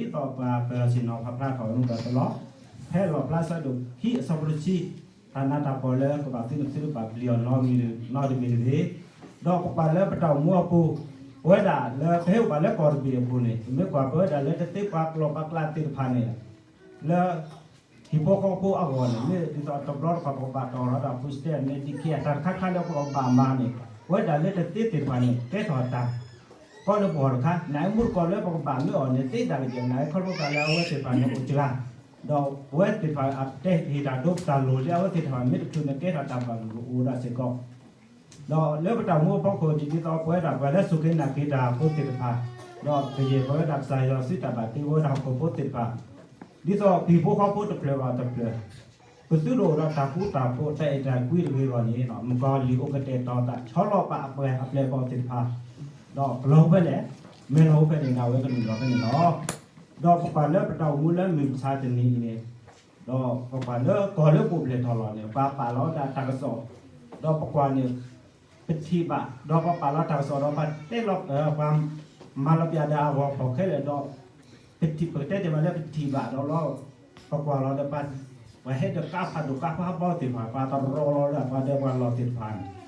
ဒ်သိးပှၤပၢၤလီၤဆ့ၣ်နီၤဖးဖျါထီၣ်ဝဲမုၢ်ဒီးတလီၢ်, ဖဲလီၣ်ဖျါဆၢဒိၣ်ခံအဆၢဖိတဆံ, တၢ်နးတၢ်ဖှီၣ်လၢကဘၣ်သုတသုတဘၣ်ပျံၤအီၤနီတမံၤတဂ့ၤ. ဒီးပကွၢ်လၢပတၢ်အိၣ်မူအပူၤ, ပဝဲဒၣ်လၢပဟဲအိၣ်ဘၣ်လၢကီၢ်တဘ့ၣ်အပူၤန့ၣ် ပမ့ၢ်ကွၢ်ပဝဲဒၣ်လၢတသ့ပှၤကျိာ်ပှၤကျဲသ့ၣ်တဖၣ်န့ၣ် လၢ ဟံၣ်ဖိဃီဖိအဂီၢ်န့ၣ် မ့ၢ်ဒ်သိးတဘျီတခီၣ်ပကဘၣ်တီၣ်ထီၣ်ဒီး food stamp န့ၣ် Medicare တၢ်တခါခါလၢပကဘၣ်မၤန့ၣ် ပဝဲဒၣ်လၢတသ့သ့ၣ်တဖၣ်န့ၣ် ကဲထီၣ်တၢ်ကီလၢပဂီၢ်တခါ, နမ့ၢ်တကိးလၢပကဘၣ်မၢအီၤန့ၣ် သ့ဒၣ်ကယဲၢ် နခီဖျိသးလၢအဝဲသ့ၣ်တဖၣ်န့ၣ်အိၣ်စှၤ, ဒီးပဝဲသ့ၣ်တဖၣ်အတဲဟ့ၣ်တၢ်ဒိပတၢ်လိၣ်လၢအဝဲသ့ၣ်တဖၣ်မ့ၢ်တချုးန့ၣ် ကဲထီၣ်တၢ်ဘၣ်လိၣ်အိၣ်ဒၣ်စ့ၢ်ကီး ဒီးလၢပတၢ်အိၣ်မူအဖီခိၣ်န့ၣ် ဒ်သိးပဝဲဒၣ်ပှၤလၢအစူၢ်က့ၤနာ်က့ၤတၢ်ဖိသ့ၣ်တဖၣ်, ဒီးကယဲၢ်ပဝဲဒၣ်ကစၢ်ယွၤစုတၢ်ဘၣ်တ့ပဝဲဒၣ်ဟီၣ်ခိၣ်ဖိသ့ၣ်တဖၣ်, ဒ်သိးပဟံၣ်ဖိဃီဖိတဖျၢၣ်ဘၣ်တဖျၢၣ်, ပသုတအိၣ်ဒီးတၢ်ဃူတၢ်ဖိးတၢ်အဲၣ်တၢ်ကွံတဂ့ၤအဂီၢ်န့ၣ် မုၣ်ကီၤလံၢ်အိၣ်ကတဲာ်ကတီၤသး ဆီလီၤပာ်အပှဲၤအပျဲၢ်အဘီၣ်သ့ၣ်တဖၣ်, ဒီးကလီၤဖဲလဲၣ်, မဲာ်လီၤဖဲန့ၣ် ဒၣ်ဝဲကနုာ်လီၤဖဲန့ၣ်လီၤ. ဒီးပကွၢ်လၢပတၢ်အိၣ်မူလၢမုၢ်မဆါတနံၤအံၤန့ၣ် ဒီးပကွၢ်လၢကီၢ်လၢပအိၣ်ဖျဲၣ်ထီၣ်လီၤန့ၣ် ပှၤပာ်လီၤဝဲဒၣ်တၢ်ကစီၣ်, ဒီးပကွၢ်န့ၣ် ပထံၣ်ဘၣ်, ဒီးပှၤပာ်လီၤတၢ်ကစီၣ်ဒီးပှၤတဲလီၤ, ပှၤမၤလီၤပျံၤဒီးအဂီၢ်ဖီၣ်ခဲလၢာ်ဒီး ပထံၣ် ပကတဲတ့ၢ်မးလၢပထံၣ်ဘၣ်ဒီးလီၤ, ပကွၢ်လီၤဒီး ပှၤဟဲဒီးကါဖးဒိၣ်ကါဖးဘီသ့ၣ်တဖၣ် ပှၤတရီလီၤဒီးပှၤဒီးပှၤလီၢ်သ့ၣ်တဖၣ်န့ၣ်,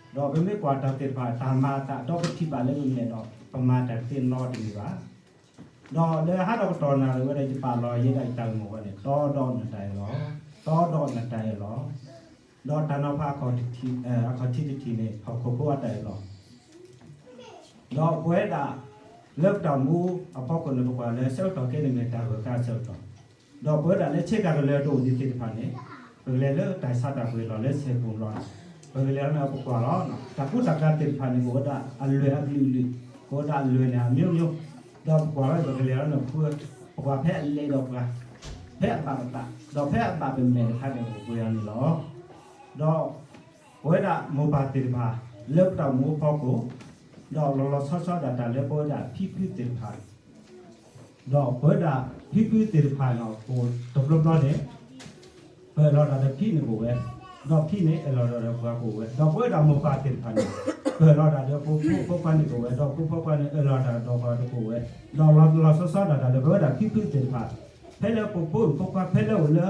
ဒီးပမ့ၢ်ကွၢ်တၢ်သ့ၣ်တဖၣ် တၢ်မၤအသး ဒီးပထံၣ်ဘၣ်လၢပမဲာ်ဒီး ပမၤတၢ်တသ့နီတမံၤဘၣ် ဒီးလၢဟါဒီးကတီၢ်နၣ်ရံၣ်ဝဲဒီး ယပာ်လီၤယဲဒၣ်ယတၢ်ဂ့ၢ်မိၢ်ဝဲန့ၣ် တီဒီးနတၢ်အၢၣ်လီၤ, တီဒီးနတၢ်အၢၣ်လီၤ, ဒီးတၢ်နီၤဖးအခီၣ်ထံးတထံၣ်န့ၣ် ဟီၣ်ခိၣ်ဖိအတၢ်အၢၣ်လီၤ, ဒီးပဝဲဒၣ် လၢပတၢ်အိၣ်မူအဖီခိၣ်န့ၣ် ပကွၢ်လၢဆၢကတီၢ်ခဲအံၤန့ၣ် မ့ၢ်တၢ်ဂၢၢ်ခါအဆၢကတီၢ်, ဒီးပဝဲဒၣ်လၢဆ့ကၤကလၢၤတအိၣ်ဒံးသ့ၣ်တဖၣ်န့ၣ် ပကလဲၤလၢတၢ်ဆါတၢ်ပှ့ၤလီၤလၢဆဲးကိာ်လီၤ, ပကလဲၤလီၤန့ၣ် ပကွၢ်လီၤ တၢ်ကူတၢ်ကၤသ့ၣ်တဖၣ်န့ၣ် ကအိၣ်ဝဲဒၣ်အလွဲၢ်အဘျုးဘျုး, ကအိၣ်ဝဲဒၣ်အလွဲၢ်န့ၣ် အမျိုးမျိုး, ဒီးပကွၢ်လီၤ ပကလဲၤလီၤန့ၣ် ပကွၢ်ဖဲအလဲၤဒီးပှၤ, ဖဲအဘၣ်ပသး ဒီးဖဲအဘၣ်ပမဲာ်တခါန့ၣ် ပပှ့ၤအီၤန့ၣ်လီၤ. ဒီးပဝဲဒၣ်မိၢ်ပၢ်သ့ၣ်တဖၣ် လၢပတၢ်အိၣ်မူအဖီခိၣ်, ဒီးလီၤလီၤဆီဆီဒၣ်တၢ်လၢပဝဲဒၣ်ဖံဖုသ့ၣ်တဖၣ်, ဒီးပဝဲဒၣ်ဖံဖုသ့ၣ်တဖၣ်န့ၣ် အိၣ်တဘျီဘျီန့ၣ် ပအၢၣ်လီၤတၢ်ဒီးဖံန့ၣ်ကအိၣ်ဝဲ, ဒီးဖံန့ၣ်အၢၣ်လီၤတၢ်ဒီးပှၤကအိၣ်ဝဲ, ဒီးပဝဲဒၣ်မိၢ်ပၢ်သ့ၣ်တဖၣ်န့ၣ် ပအၢၣ်လီၤတၢ်ဒီးပဖိမုၣ်ဖိခွါန့ၣ်ကအိၣ်ဝဲ, ဒီးဖိမုၣ်ဖိခွါန့ၣ် အၢၣ်လီၤတၢ်ဒီးပှၤကအိၣ်ဝဲ, ဒီးလီၤလီၤဆီဆီဒၣ်တၢ်လၢပဝဲဒၣ်ဖံဖုသ့ၣ်တဖၣ်, ဖဲလၢပဖိမုၣ်ဖိခွါ ဖဲလၢအိၣ်လၢ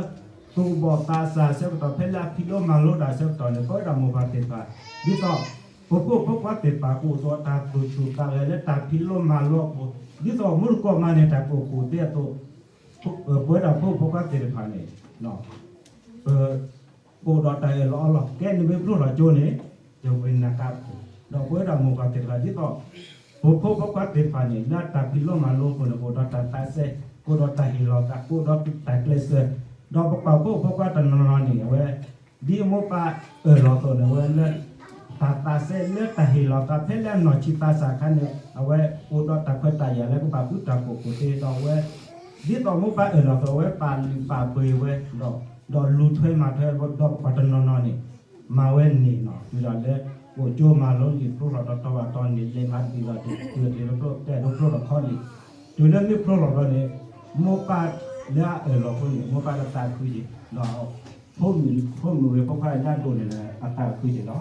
သူၣ်ဘီၣ်သးစၢ်အဆၢကတီၢ် ဖဲလၢအဖံးလိမၤလိတၢ်အဆၢကတီၢ်န့ၣ် ပဝဲဒၣ်မိၢ်ပၢ်သ့ၣ်တဖၣ် ဒ်သိး ပဖိမုၣ်ဖိခွါသ့ၣ်တဖၣ် ကအိၣ်ဒီးတၢ်သူၣ်ဆူၣ်သးဂဲၤလၢတၢ်ဖံးလိမၤလိအပူၤ, ဒ်သိးမူတကိးမးန့ၣ် တၢ်ကအိၣ်ဖှိၣ်သ့အသိး ပဝဲဒၣ်ဖိမုၣ်ဖိခွါသ့ၣ်တဖၣ်န့ၣ် ပ ပအိၣ်ဒီးတၢ်အၢၣ်လီၤအီလီၤ, ကဲန့ၣ်မ့ၢ်ဖျိထီၣ်ကၠိန့ၣ် ယဝဲနၢ်ကါပူၤ, ဒီးပဝဲဒၣ်မိၢ်ပၢ်သ့ၣ်တဖၣ် ဒ်သိး ပဖိမုၣ်ဖိခွါသ့ၣ်တဖၣ်န့ၣ် လၢတၢ်ဖံးလိမၤလိအပူၤန့ၣ် ကအိၣ်ဒီးတၢ်သးစဲ, ကအိၣ်ဒီးတၢ်ဟ့ၣ်လီၤသး, ကအိၣ်ဒီးတၢ်ကျဲးစၢး, ဒီးပကွၢ်ဖိမုၣ်ဖိခွါတနီၤနီၤန့ၣ် အဝဲ ဒ်မိၢ်ပၢ်အၢၣ်လီၤအသိးန့ၣ် အဝဲလၢ တၢ်သးစဲလၢတၢ်ဟ့ၣ်လီၤသးဖဲလၢအနီၢ်ဆံးသးစၢ်အခါန့ၣ် အဝဲအိၣ်ဒီးတၢ်ခွဲးတၢ်ယာ်လၢကဘၣ်ဃုတၢ်ဖှိၣ်ဃုာ်သ့ဒီးအဝဲ ဒ်သိးမိၢ်ပၢ်အၢၣ်လီၤအသိး အဝဲပာ်လုၢ်ပာ်ပှ့ၤဝဲ ဒီးလူၤထွဲမၤထွဲဝဲ ဒီးပှၤတနီၤနီၤန့ၣ် မၤဝဲန့ၣ်နီၤ တုၤဒၣ်လၢ အိၣ်ကၠိမၤလိလံာ်ဖျိထီၣ်တီတီဘၣ်တီန့ၣ် လဲၤမၤတဘျုးဘၣ်တဘျုး တုၤလၢဖျိတခီလံာ်, တုၤလၢမ့ၢ်ဖျိထီၣ်ဘျီန့ၣ် မိၢ်ပၢ်လၢအအၢၣ်လီၤအဃိန့ၣ် မိၢ်ပၢ်တသးခုက့ၤ ဒီး ဖိမုၣ်ဖိခွါလၢအဒိၣ်န့ၣ်လၢအသးခုက့ၤလီၤ.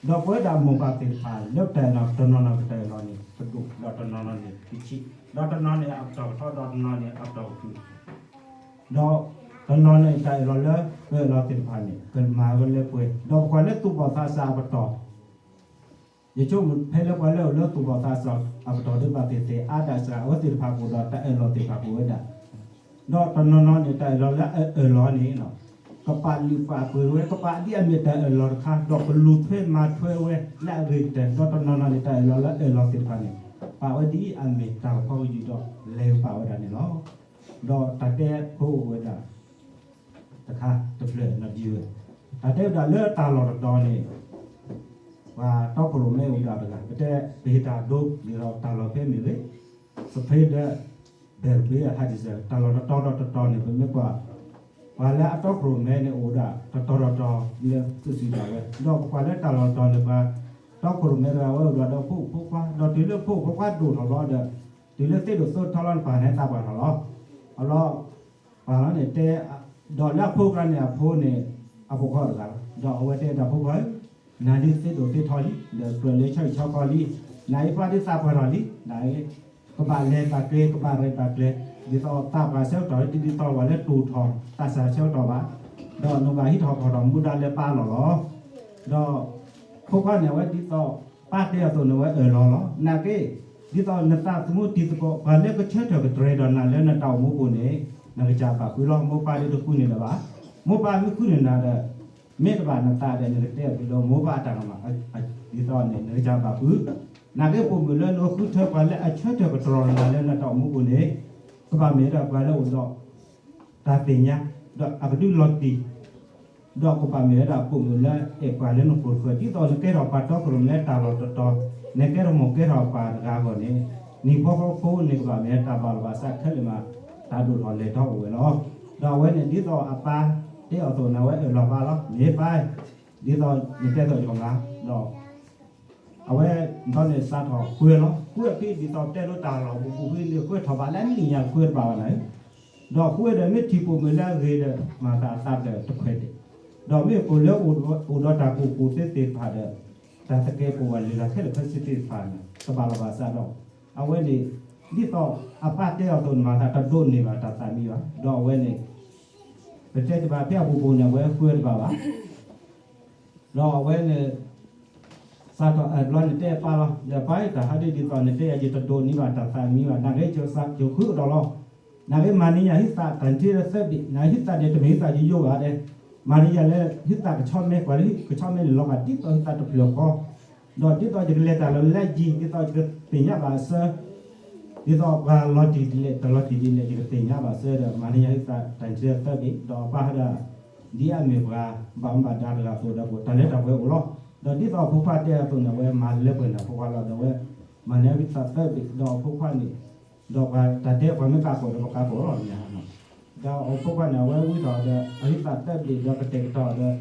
ဒီးပဝဲဒၣ်မိၢ်ပၢ်သ့ၣ်တဖၣ် လၢပတၢ်အၢၣ်လီၤ တနီၤနီၤပတၢ်အၢၣ်လီၤန့ၣ် ပဒိၣ် ဒီးတနီၤနီၤန့ၣ် ပဆံး ဒီးတနီၤန့ၣ်အပတီၢ်ကထီ ဒီးတနီၤန့ၣ်အပတီၢ်ကဖု ဒီးတနီၤန့ၣ် တၢ်အၢၣ်လီၤလၢပအၢၣ်လီၤသ့ၣ်တဖၣ်န့ၣ် ကမၤဝဲလၢပှဲၤ ဒီးပကွၢ်လၢသူၣ်ဘီၣ်သးစၢ်အပတီၢ် ယဆိကမိၣ်ဖဲလၢပှၤလၢအအိၣ်လၢသူၣ်ဘီၣ်သးစၢ်အပတီၢ်ဒ်ဘၣ်သ့ၣ်သ့ၣ် အါဒၣ်စှၤ အဝဲသ့ၣ်တဖၣ်ကအိၣ်ဒီးတၢ်အၢၣ်လီၤသ့ၣ်တဖၣ်ကအိၣ်ဝဲဒၣ် ဒီးတနီၤနီၤန့ၣ် တၢ်အၢၣ်လီၤလၢအအၢၣ်လီၤန့ၣ် ကပာ်လုၢ်ပာ်ပှ့ၤဝဲ ကပာ်ဒ်အမ့ၢ်တၢ်အၢၣ်လီၤတခါ ဒီးကလူၤထွဲမၤထွဲဝဲလၢအဂ့ၤကတၢၢ် ဒီးတနီၤနီၤန့ၣ် တၢ်အၢၣ်လီၤလၢအအၢၣ်လီၤသ့ၣ်တဖၣ်န့ၣ် ပာ်ဝဲဒ်အမ့ၢ်တၢ်ကဖီကယုၢ်ဒီးလဲၤကပာ်ဝဲဒၣ်န့ၣ်လီၤ. ဒီးတၢ်တဲဖိအိၣ်ဝဲဒၣ် တခါတဖျၢၣ်နီၤဒ်ဝဲ တၢ်တဲဝဲဒၣ်လၢတၢ်လီၢ်တတီၤန့ၣ် ပှၤတီခိၣ်ရိၣ်မဲအိၣ်ဒၣ်တဂၤ ပတဲပဟ့ၣ်တၢ်ဒိ ဒ်သိးတၢ်လီၢ်ဖဲမ့ၢ်ဂ့ၤ စဖ့ဒီး ဘဲၣ်ရဘ့အဟးဒံးစၢၤ တၢ်လီၢ်တတီၤဒီးတတီၤန့ၣ် ပမ့ၢ်ကွၢ် ပှၤလၢအတီခိၣ်ရိၣ်မဲန့ၣ်အိၣ်ဒၣ်တတီၤဒီးတတီၤ လၢသုးစံးဒၣ်ဝဲ ဒီးပကွၢ်လၢတၢ်လီၢ်တတီၤန့ၣ် ပှၤတီခိၣ်ရိၣ်မဲတဂၤဝဲအိၣ်ဒီးဖိဖိခွါ ဒီးတုၤလၢဖိဖိခွါဒိၣ်ထီၣ်လီၤဒီး တုၤလၢသ့ၣ်ဒိၣ်သိထီလီၤန့ၣ် ပှၤန့ၣ်သးပှၢ်ထီၣ်လီၤ အလီၢ် ပှၤလီၤန့ၣ်တဲ ဒီးလၢအဖိကျါန့ၣ် အဖိန့ၣ် အဖိခွါတဂၤလီၤ ဒီးအဝဲတဲတၢ်ဖိခွါဧၢ နၤဒ်သ့ၣ်ဒိၣ်သ့ၣ်ထီလံ ဒီးကြၢးလၢဆီဟံၣ်ဆီဃီလံ နၤအံၤပှၤဒ်သးပှၢ်ထီၣ်လံ နၤအံၤ ကဘၣ်လဲၤဘၣ်ကျဲ ကဘၣ်ရဲၣ်ဘၣ်ကျဲၤ ဒ်သိးသးပှၢ်ဆၢကတီၢ် တဒ်သိးပှၤလၢတိၢ်ထီၣ်သးစၢ်ဆၢကတီၢ်ဘၣ်, ဒီးနဘၣ်ဟံးထီၣ်ဖီၣ်ထီၣ်မူဒါလၢပၢ်လီၢ်လီၤ. ဒီးဖိခွါန့ၣ် အဝဲဒ်သိးပၢ်တဲအသိးန့ၣ် အဝဲအၢၣ်လီၤလီၤ. နာ်က့ ဒ်သိးနသးသမူတံၤသကိး ပှၤလၢကဆၢထၢၣ်ကတြၢၤဒီးနၤလၢနတၢ်အိၣ်မူပူၤန့ၣ် နကစၢ်ဘၣ်ဃုလီၤ. မိၢ်ပၢ်ဒ်တဃုန့ၣ်လၢၤဘၣ်. မိၢ်ပၢ်မ့ၢ်ဃုန့ၢ်နၤဒီး မ့ၢ်တဘၣ်နသးဒီး နကတဲအီၤလၢမိၢ်ပၢ်အတၢ်ကမၣ်, ဒ်သိးန့ၣ် နကစၢ်ဘၣ်ဃု. နာ်က့ ပိာ်မုၣ်လၢနဃုထၢပှၤလၢအဆၢထၢၣ်ကတြီၤနၤလၢနတၢ်အိၣ်မူပူၤန့ၣ် ကဘၣ်မ့ၢ်ဝဲဒၣ်ပှၤလၢအိၣ်ဒီးတၢ်သ့ၣ်ညါ, ဒီးအကဒုးလီၤတံၢ်, ဒီးကဘၣ်မ့ၢ်ဝဲဒၣ်ပိာ်မုၣ်လၢအဲၣ်ပှၤလၢနဃိာ်ဃၢၤ ဒ်သိးနကဲထီၣ်ပှၤတီခိၣ်ရိၣ်မဲတၢ်လီၢ်တတီၤ, နကဲထီၣ်မိၢ်ကဲထီၣ်ပၢ်တဂၤအဂီၢ်န့ၣ် နံၤဖီဖိန့ၣ် ကဘၣ်မ့ၢ်တၢ်ဘၣ်လီၤဘၣ်စးခဲလၢာ်မး တၢ်ဒိၣ်ထီၣ်လဲၤထီၣ်အိၣ်ဝဲလီၤ. ဒီးအဝဲန့ၣ် ဒ်သိးအပၢ်တဲအီၤအသိးန့ၣ် အဝဲအၢၣ်လီၤပၢ်လီၤ, မ့ၢ်ပၢ်, ဒ်သိးနတဲသိးယကမၤ, ဒီး အဝဲဒီးန့ၣ်စးထီၣ်ဃုလီၤ. ဃုအဖဲဒ်သိးတဲလိတၢ်လီၢ်ပူၤပူၤဖဲန့ၣ် ဃုထီၣ်ဘးလၢအနံၣ်ညါဃုတဘၣ်ဘၣ်န့ၣ်, ဒီးဃုဒီးမ့ၢ်ထံၣ်ပိာ်မုၣ်လၢအဂ့ၤဒီး မၤသးအသးဖျၢၣ်တခွဲးဒံး, ဒီးမ့ၢ်ပိာ်လၢအိၣ်ဒီးတၢ်ကူၣ်ဘၣ်ကူၣ်သ့သ့ၣ်တဖၣ်ဒီး တၢ်သကဲးပဝးလၢတၢ်ခဲလၢာ်ခဲဆ့သ့ၣ်တဖၣ်န့ၣ် တဘၣ်လီၤဘၣ်စးဒီး အဝဲန့ၣ် ဒ်သိးအပၢ်တဲအီၤအသိးန့ၣ် မၤသးတဒိးန့ၢ်ဘၣ်တၢ်သးမံဘၣ်. ဒီးအဝဲန့ၣ် ပတဲတဘၣ်ဖဲအပူၤပူၤန့ၣ် အဝဲဃုတဘၣ်ဘၣ် ဒီးအဝဲန့ၣ် စးထီၣ်အဘျီန့ၣ်တဲပၢ်လီၤ, ဒီးပၢ်ဧၢ တၢ်ဟးဒ်ဒ်သိးနတဲယၤ ယတဒိးန့ၢ်ဘၣ်တၢ်သးမံဘၣ်, နာ်က့ ယဃုကဒီးလီၤ. နာ်က့ မၤန့ၢ်ယၤဟံသးတၢ်ထံၣ်လၢသၢဘ့ၣ်, နာ်ဟံသးန့ၣ် တမ့ၢ်ဟံသးယိယိဘၣ်ဒီး မၤန့ၢ်ယၤလၢဟံသးကဆီမဲ ပှၤလၢကဆီမဲန့ၣ် လီၤဂာ်ဒ်သိးဟံသးတဖျၢၣ်ဃီ, ဒီးဒ်သိးယကလဲၤတၢ်လီၢ်လၢယံၤ ဒ်သိးယကသ့ၣ်ညါဘၣ်အဆၢ ဒ်သိးပှၤလီၤတံၢ်ဒ်လဲၣ် တၢ်လီၤတံၢ်ဒ်လဲၣ် ယကသ့ၣ်ညါဘၣ်အဆၢဒီး မၤန့ၢ်ယၤဟံသးတၢ်ထံၣ်လၢသၢဘ့ၣ်, ဒီးပၢ်ဟဲဒၣ် ဒ်အမ့ၢ်ပှၤဘၣ်မူဘၣ်ဒါတဂၤအသိးဒီး တၢ်လၢတၢ်ပှဲၤအိၣ်လီၤ. ဒီးဒ်သိးအဖိခွါတဲအသိးန့ၣ် အဝဲမၤလၢပှဲၤန့ၣ်ဖိခွါလီၤ. ဒီးအဝဲမၤန့ၢ်ဟံသးသၢဘ့ၣ် ဒီးအဖိခွါန့ၣ် ဒီးပှၤတၢ်တဲပှၤမ့ၢ်ကးကိးဒီး ပကးကိးလီၤန့ၣ်, ဒီးအဖိခွါန့ၣ် အဝဲဝံထီၣ်ဒီး အဟံသးသၢဘ့ၣ်ဒီးကတဲာ်ကတီၤဒီး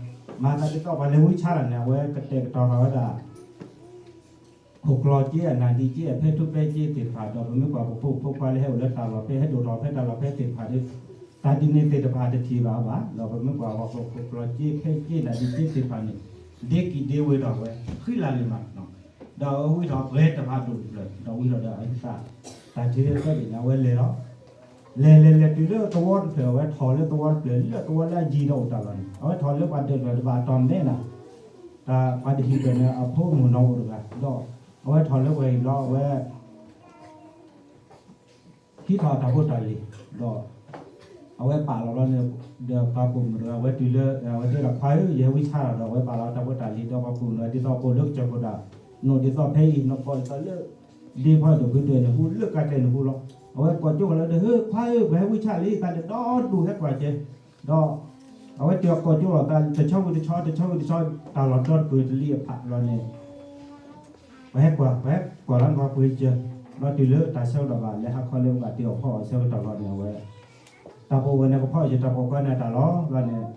မၤသးဒ်သိးပှၤလဲၤဝံဆါတၢ်န့ၣ် အဝဲကတဲာ်ကတီၤထီၣ်ဝဲဒၣ် ခိၣ်ကျီၤက့ အနၢ်ဒံက့ အဖဲထူဖဲက့သ့ၣ်တဖၣ် ဒီးပမ့ၢ်ကွၢ်ပဖိဖိခွါလၢဟဲအိၣ်လၢတၢ်လီၢ်ဖဲ ဟဲဒိၣ်ထီၣ်ဖဲတၢ်လီၢ်ဖဲသ့ၣ်တဖၣ်ဒီး တၢ်ဒ်န့ၣ်သ့ၣ်တဖၣ်တထံၣ်ဘၣ်ဘၣ်. ဒီးပမ့ၢ်ကွၢ်ပဖိကျီၤက့ ဖဲက့ နၢ်ဒံက့သ့ၣ်တဖၣ်န့ၣ် ဒ့ကံၣ်ဒ့ဝဲဒီးဝဲ ဃံလၤလံမး, ဒီးအဝဲဝံထီၣ်ပှဲၤတဖၣ်ဒိၣ်တဖျၢၣ် ဒီးဝံထီၣ်ဒီးအဟံသး တၢ်ထံၣ်လၢသၢဘ့ၣ်န့ၣ် အဝဲလဲၤလီၤ လဲၤလဲၤလဲၤတုၤလၢသဝီတဖျၢၣ် အဝဲထီၣ်လၢသဝီတဖျၢၣ် လၢသဝီလၢအယံၤဒီးအိၣ်တၢ်လီၢ်န့ၣ် အဝဲထီၣ်လၢပှၤဒၢးတဖျၢၣ်တဘၣ်တီၢ်မဲနၤ, တၢ်ပှၤတဟံၣ်တဖျၢၣ်န့ၣ် အဖိမုၣ်နီၢ်အိၣ်တဂၤ ဒီးအဝဲထီၣ်လၢပှၤဟံၣ်လီၤ အဝဲ ဟံးထီၣ်တၢ်ဖိတၢ်လံၤ ဒီး အဝဲပာ်လီၤဘျီန့ၣ် ဒီးပှၤပိာ်မုၣ်တဂၤ အဝဲတုၤလၢ အဝဲတဲဒၣ်ခွါဧၢ ယဟဲဝံဆါတၢ်ဒီး အဝဲပာ်လီၤတၢ်ဖိတၢ်လံၤ ဒီးပှၤပိာ်မုၣ်တဂၤ ဒ်သိးပိာ်လၢကစၢၢ်ခိၣ်ဒၣ် နီၢ်ဒ်သိးဖဲအံၤ နီၢ်ကီၢ်ဒ်သိးလၢ ဒ့ဖီဒိၣ်ဖုဒိၣ်န့ၣ်ဟူ လၢကါကျဲန့ၣ်ဟူလီၤ. အဝဲကိးကၠိလီၤဒီး ဟ့ၣ်ခွါဧၢ ပှၤဟဲဝံဆါလံ သးတဒီဒူၣ်ဟဲကွၢ်ကဲ ဒီး အဝဲတုၤအကိးကၠိလီၤသး တဆီဝံၤတဆီ တဆီဝံၤတဆီ တၢ်လီၢ်ဒီတကၢၢ်တလံၤအဖးလီၤန့ၣ် ပှၤဟဲကွၢ် ပှၤဟဲကွၢ်လီၤန့ၣ် ပှၤပှ့ၤစၢၤ လီၤတုၤလၢတၢ်ဆၢကတီၢ်ဘၣ် လဲၤဟးခီလၢပဘၣ်တ့ၢ်အီၣ်ဖီအီၣ်ဆၢကတီၢ်လီၤန့ၣ် အဝဲ တၢ်ပိာ်ဝဲန့ၣ် ကဖီအီၣ်ယတၢ်ပိာ်ခွါန့ၣ်တၢ်လီၤ ဘျီန့ၣ်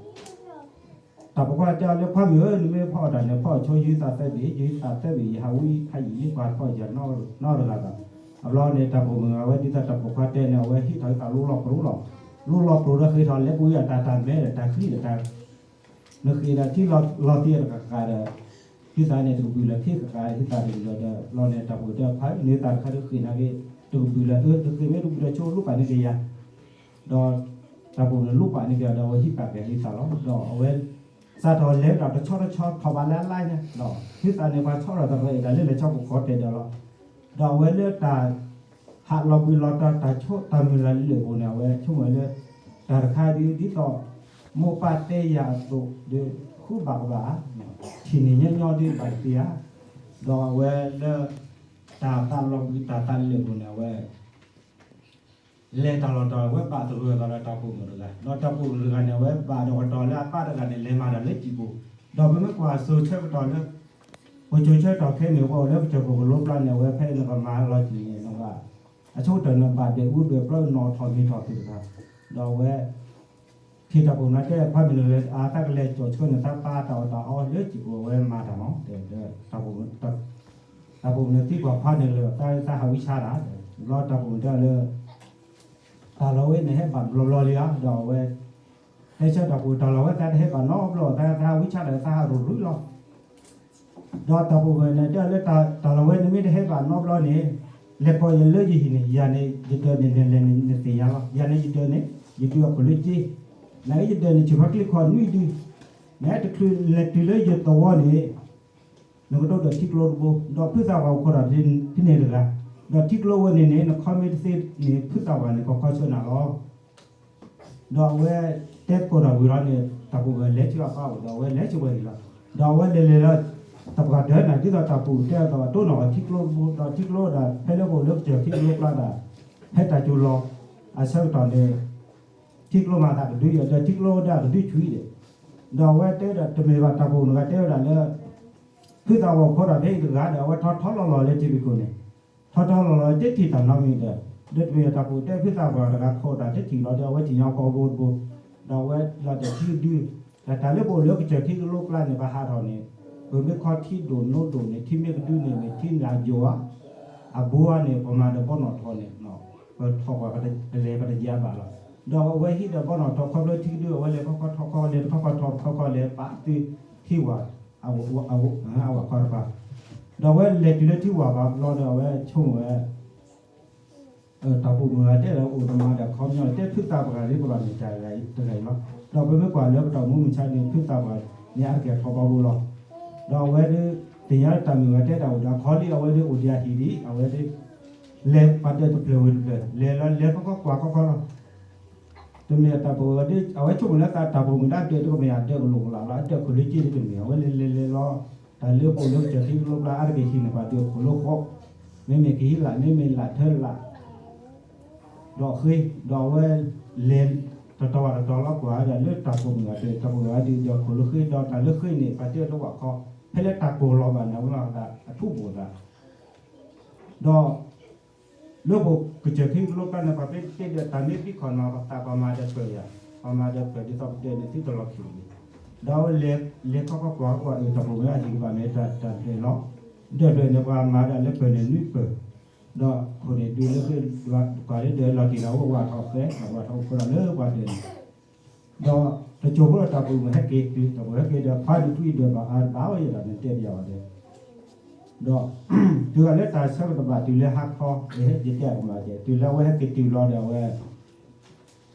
တၢ်ပိာ်ခွါတဲအီၤလၢ ခွါမုၣ်ဧၢ နမ့ၢ်ဖီအီၣ်တၢ်န့ၣ် ဖီအီၣ်ဆိယဟံသးသၢဘ့ၣ် ယဟံသးသၢဘ့ၣ် ယဟးဝံဟးယံာ်လံ ပှၤဖီအီၣ်ယၤနီတဂၤဘၣ်. အဘျီန့ၣ် တၢ်ပိာ်မုၣ်အဝဲဒ်သိးတၢ်ပိာ်ခွါတဲန့ၣ် အဝဲဟံးထီၣ်ဟံသးလိလီၤပရိလီၤ လိလီၤပရိဒီးဃ့ထီၣ်လဲၤပူၤယၤတၢ်တၢ်မဲဒီးတၢ်ချံဒီးတၢ် နဃ့ဒီးထံလီၤသံးတကးကးဒီး ဟံသးန့ၣ်တကပုာ်လၢၤ ဖံးကကးဟံသးတကပုာ်လၢၤဒီး လီၤန့ၣ် တၢ်ပိာ်တဲဖးန့ၢ်သးတခါဒီးဃ့န့ၣ်က့ၤ တကပုာ်လၢၤ အၢ တဃ့မ့ၢ်တကပုာ်ဒီးဆိလိၣ်ပာ်န့ၢ်က့ၤယၤ ဒီး တၢ်ပိာ်န့ၣ်လိၣ်ပာ်န့ၢ်က့ၤဒီး အဝဲဟံးပာ်က့ၤဟံသးလီၤ ဒီးအဝဲ စးထီၣ်လဲၤဒီးတဆီတဆီထီၣ်ဘးလၢအလါညါ ဒီးဟံသးန့ၣ် ပှၤဆီထီၣ်တရံးဒၣ်လၢလဲၤဆီကခီတဲာ်ဒီးလီၤ ဒီးအဝဲလၢတၢ် ဟးလီၤဘှံးလီၤတီၤ တၢ်ဆိတၢ်မုၢ်လၢ်လၢာ်ပူၤန့ၣ် အဝဲဆိကမိၣ်လၢ တၢ်တခါဒ် ဒ်သိး မိၢ်ပၢ်တဲယၤအသိးဒီး ဃုဘၣ်ကဘၣ် ထံၣ်န့ၢ်ညီညီဒ်ဘၣ်တသ့ဧါ ဒီးအဝဲလၢ တၢ်သးလီၤဘှံးတၢ်သးလၢာ်ပူၤန့ၣ် အဝဲ လဲၤတၢ်လီၢ်တတီၤ အဝဲဘၣ်သဂၢၢ်သးဒီးတၢ်ပိာ်မုၣ်တဂၤ ဒီးတၢ်ပိာ်မုၣ်တဂၤန့ၣ် အဝဲဘၣ်ဒီးကတီၤလၢအပၢ်တဂၤန့ၣ် လဲၤမၤတၢ်လၢစံာ်ပူၤ ဒီးပမ့ၢ်ကွၢ်စိၤဆၢကတီၢ်လၢ ပစိၤဆၢကတီၢ်ခဲအံၤန့ၣ် ပှၤအိၣ်လၢကစၢၢ်ခိၣ်ကလိပျၢ်န့ၣ် အဝဲဖဲနကမၤလီၤတံၢ်န့ၣ် နဘၣ် အဆိကတၢၢ်န့ၣ် ဘၣ်ဒဲးအူဒဲးပျီနီၣ်ထီၣ်မံၤထီၣ်သ့ၣ်တဖၣ် ဒီးအဝဲ ထံၣ်တၢ်ပိာ်မုၣ်တဲ ခွါမုၣ်နဂၤ အတၢ်ကလဲၤကၠီၣ်ဆှၢန့ၣ် တၢ်ပာ်တၢ်အီၣ်တၢ်အီလၢစံာ်ပူၤ အဝဲမၤတၢ်မး တဲ တၢ်ပိာ်မုၣ်န့ၣ်သံကွၢ်ခွါန့ၣ်လၢ တၢ်ဟးဝံဆါတၢ် ဘျီတၢ်ပိာ်မုၣ်တဲလၢ တၢ်လီၢ်ဝဲန့ၣ်ဟဲဘၣ်ဘျီဘျီလံဧါ ဒီးအဝဲ တဲဆၢတၢ်ပိာ်မုၣ် တၢ်လီၢ်ဝဲ တၢ်တဟဲဘၣ်နီတဘျီ တၢ်သးဝံဆါတၢ် သးဟးရူၤရူၤလီၤ ဒီးတၢ်ပိာ်မုၣ်န့ၣ်တဲလၢ တၢ်လီၢ်ဝဲန့ၣ်မ့ၢ်တဟဲဘၣ်နီတဘျီန့ၣ် လဲၤကိးယၤလၢယဟံၣ်န့ၣ်, ယၤန့ၣ် ယဒၢးန့ၣ် နလဲၤန့ၣ် နသ့ၣ်ညါလီၤ. ယၤန့ၣ်ယဒၢးန့ၣ် ယဒုးအခိၣ်လၢက့, နအံၤယဒၢးန့ၣ် ဆူၣ်ဖးကျံခီၣ်နွံဒု, နတချုးလဲၤတုၤလၢယသဝီန့ၣ် နကဒိးဒီးထံကျိတဘိ, ဒီးဖုသၣ်ပှၢ်အိၣ်ခိးဒီးဖဲန့ၣ်တဂၤ, ဒီးထံကျိဝဲန့ၣ်န့ၣ် နခီမ့ၢ်တသ့န့ၣ် ဖုသၣ်ပှၢ်န့ၣ် ကခီဆၢနၤလီၤ. ဒီးအဝဲတဲသကိးတၢ်ဝံၤလီၤန့ၣ် တၢ်ပိာ်မုၣ်လဲၤဆူအပၢ်အိၣ်ဒီး အဝဲလဲၤဆူဝဲဟံၣ်လီၤ. ဒီးအဝဲလဲၤလဲၤလီၤ တပှၢ်တၢၢ်န့ၣ် ဒ်သိးတၢ်ပိာ်မုၣ်တဲအသိး အတိၢ်နီၣ်အီၤထံကျိတဘိ, ဒီးထံကျိဒၣ် ဖဲလၢပအိၣ်လၢကစၢၢ်ခံကလိကျါဒၣ် ဖဲတၢ်စူၤလီၤအဆၢကတီၢ်န့ၣ် ထံကျိမၤသးကဒုယီၤ, ဒီးထံကျိဒၣ်ကဒုဆူၣ်အံၤဒီး, ဒီးအဝဲတဲဒီး တမ့ၢ်ဘၣ်တၢ်ပိာ်မုၣ်တဂၤတဲဝဲဒၣ်လၢ ဖုသၣ်ပှၢ်အိၣ်ခိးဒီးဖဲအံၤတဂၤဒီး အဝဲထီထီလီၤလီၤလၢထံဖံးခိၣ်န့ၣ်, ထီထီလီၤလီၤတထံၣ်တၢ်နီတမံၤဒီး, ဒီးတမ့ၢ်တၢ်ပိာ်မုၣ်တဲဖုသၣ်ပှၢ်တဂၤခိးတၢ်တထံၣ်လီၤဒီး အဝဲထံၣ်ညါပီဘိတဘိ, ဒီးအဝဲလီၤတဲာ်ထံကဒု, တၢ်လၢပအိၣ်လၢကစၢၢ်ခံကလိကျါန့ၣ် ပဟးထီၣ်န့ၣ် ပမ့ၢ်ခီထံဒိၣ်နိဒိၣ်န့ၣ် ထံမ့ၢ်ကဒုန့ၣ် မ့ၢ်ထံန့ၣ်အယိာ်ဧါ, အဘိဧါန့ၣ် ပမၤဒီးဘီနီၣ်ထီန့ၣ် ပထီၣ်ပှၤကလဲၤပတယါဘၣ်လီၤ. ဒီးအဝဲဟံးဒီးဘီနီၣ်ထီခီဖျိထံကဒု အဝဲလဲၤခီခီထီခီ လဲၤတခီခီထီတခီခီ လဲၤပာ်သုထံဝၢ် အဝၢ်ခီတပၤ, ဒီးအဝဲလဲၤတုၤလၢထံဝၢ်ဘၣ်ဘျီဒီး အဝဲဆိကမိၣ်ဝဲ တၢ်ပိာ်မုၣ်ဂၤတဲဒီး အိၣ်တမၤဒီးခီပညီ တဲဖုသၣ်ပှၢ်ဂ့ၤပလီၢ်န့ၣ် တၢ်ဂၤတဂၤအံၤလီၤ. ဒီးပမ့ၢ်ကွၢ်လၢပတၢ်အိၣ်မူမုၢ်ဆါန့ၣ် ဖုသၣ်ပှၢ်န့ၣ် အါတက့ၢ်ထီၣ်ဘီဘိလီၤ. ဒီးအဝဲဒၣ် သ့ၣ်ညါလၢတၢ်မုၢ်ဂၤတဲတၢ်အိၣ်ဒီးခီလံ အဝဲဒၣ်အိၣ်ဒံးအဟံၣ်ဒံး အဝဲဒၣ် လဲၤပာ်ဒၢးတဖျၢၣ်ဝံၤတဖျၢၣ် လဲၤလီၤလဲၤခီခီကွၢ်ခီခီလီၤ. တမ့ၢ်တၢ်ပိာ်မုၣ်ဂၤဒ် အဝဲဆိကမိၣ်လၢသးတၢ်ပိာ်မုၣ်ဒၣ်ဒၢးတကမ့ၢ်ယၤဒၢးကလိာ်ကလာ်လီၤ အဒၢးခိၣ်လၢက့ဒ်တမ့ၢ် အဝဲလဲၤလဲၤလဲၤလီၤ. တၢ်လၢပအိၣ်လၢကစၢၢ်ခံကလိကျါ အါတက့ၢ်ဟံၣ်န့ၣ် ပှၤဒုးအခိၣ်လၢဃီ, မ့မ့ၢ်ကဟံးလၢ် မ့မ့ၢ်လၢ်ထၢလၢ် ဒီးဃ့, ဒီးအဝဲလဲၤ တတီၤဘၣ်တတီၤလီၤကွၢ်ဒီးလၢတၢ်ပိာ်မုၣ်ဂၤဒၢး တၢ်ပိာ်မုၣ်ဂၤဒုးဒီးခိၣ်လၢဃ့ ဒီးတၢ်လၢဃ့န့ၣ် ပှၤတဲတဝၣ်ခီ ဖဲလၢတၢ်ကိၢ်လီၤဘၣ်န့ၣ် အဝဲလီၤသးအထူၣ်ဘိၣ်သး ဒီး လၢပကစၢၢ်ခံကလိကျါန့ၣ် ပှၤပ့တ့ဒီးတၢ်မ့ၢ်သံခီၣ်နီၤ ပသးပှၤမၤဒီးပၢၢ်ယၤ, ပှၤမၤဒီးပၢၢ်ဒ်သိးပဒၢးန့ၣ်သုတလီၤခံးန့ၣ်, ဒီးအဝဲလဲၤခီခီကွၢ်ကွၢ်အၢ တၢ်ပိာ်မုၣ်အဟံၣ်ကဘၣ်မ့ၢ်တၢ်ဒၢးလီၤ. ဒၢးဖျၢၣ်န့ၣ် ပှၤမၤဒၣ်လၢပၢၢ်န့ၣ်နွံပၢၢ်, ဒီးခိၣ်န့ၣ်ဒုးလၢ ပှၤလၢဒၢးလီၤတံၢ်ဒီး အဝဲဝၢ်ထီၣ်သဲ အဝဲဝၢ်ထီၣ်အိၣ်ခိးဒီးလၢပှၤဒၢးန့ၣ် ဒီးတစိၢ်ဖိဒီးတၢ်ပိာ်မုၣ်ဟဲက့ၤတုၤ တၢ်ပိာ်မုၣ်ဟဲက့ၤဒီး ဖါဒုးကွံဒၢးဘၣ်အါဘၣ်ဝဲယဲဒီး နတဲပယီၤဘၣ်ဒီး, ဒီး တုၤဂၤလၢတၢ်ဆၢကတီၢ်ဘၣ်တုၤလၢဟါခီ ယတဲအကမၣ်ကဲ တုၤလၢအဝဲဟဲက့ၤတုၤလီၤဒီးအဝဲ ဒ်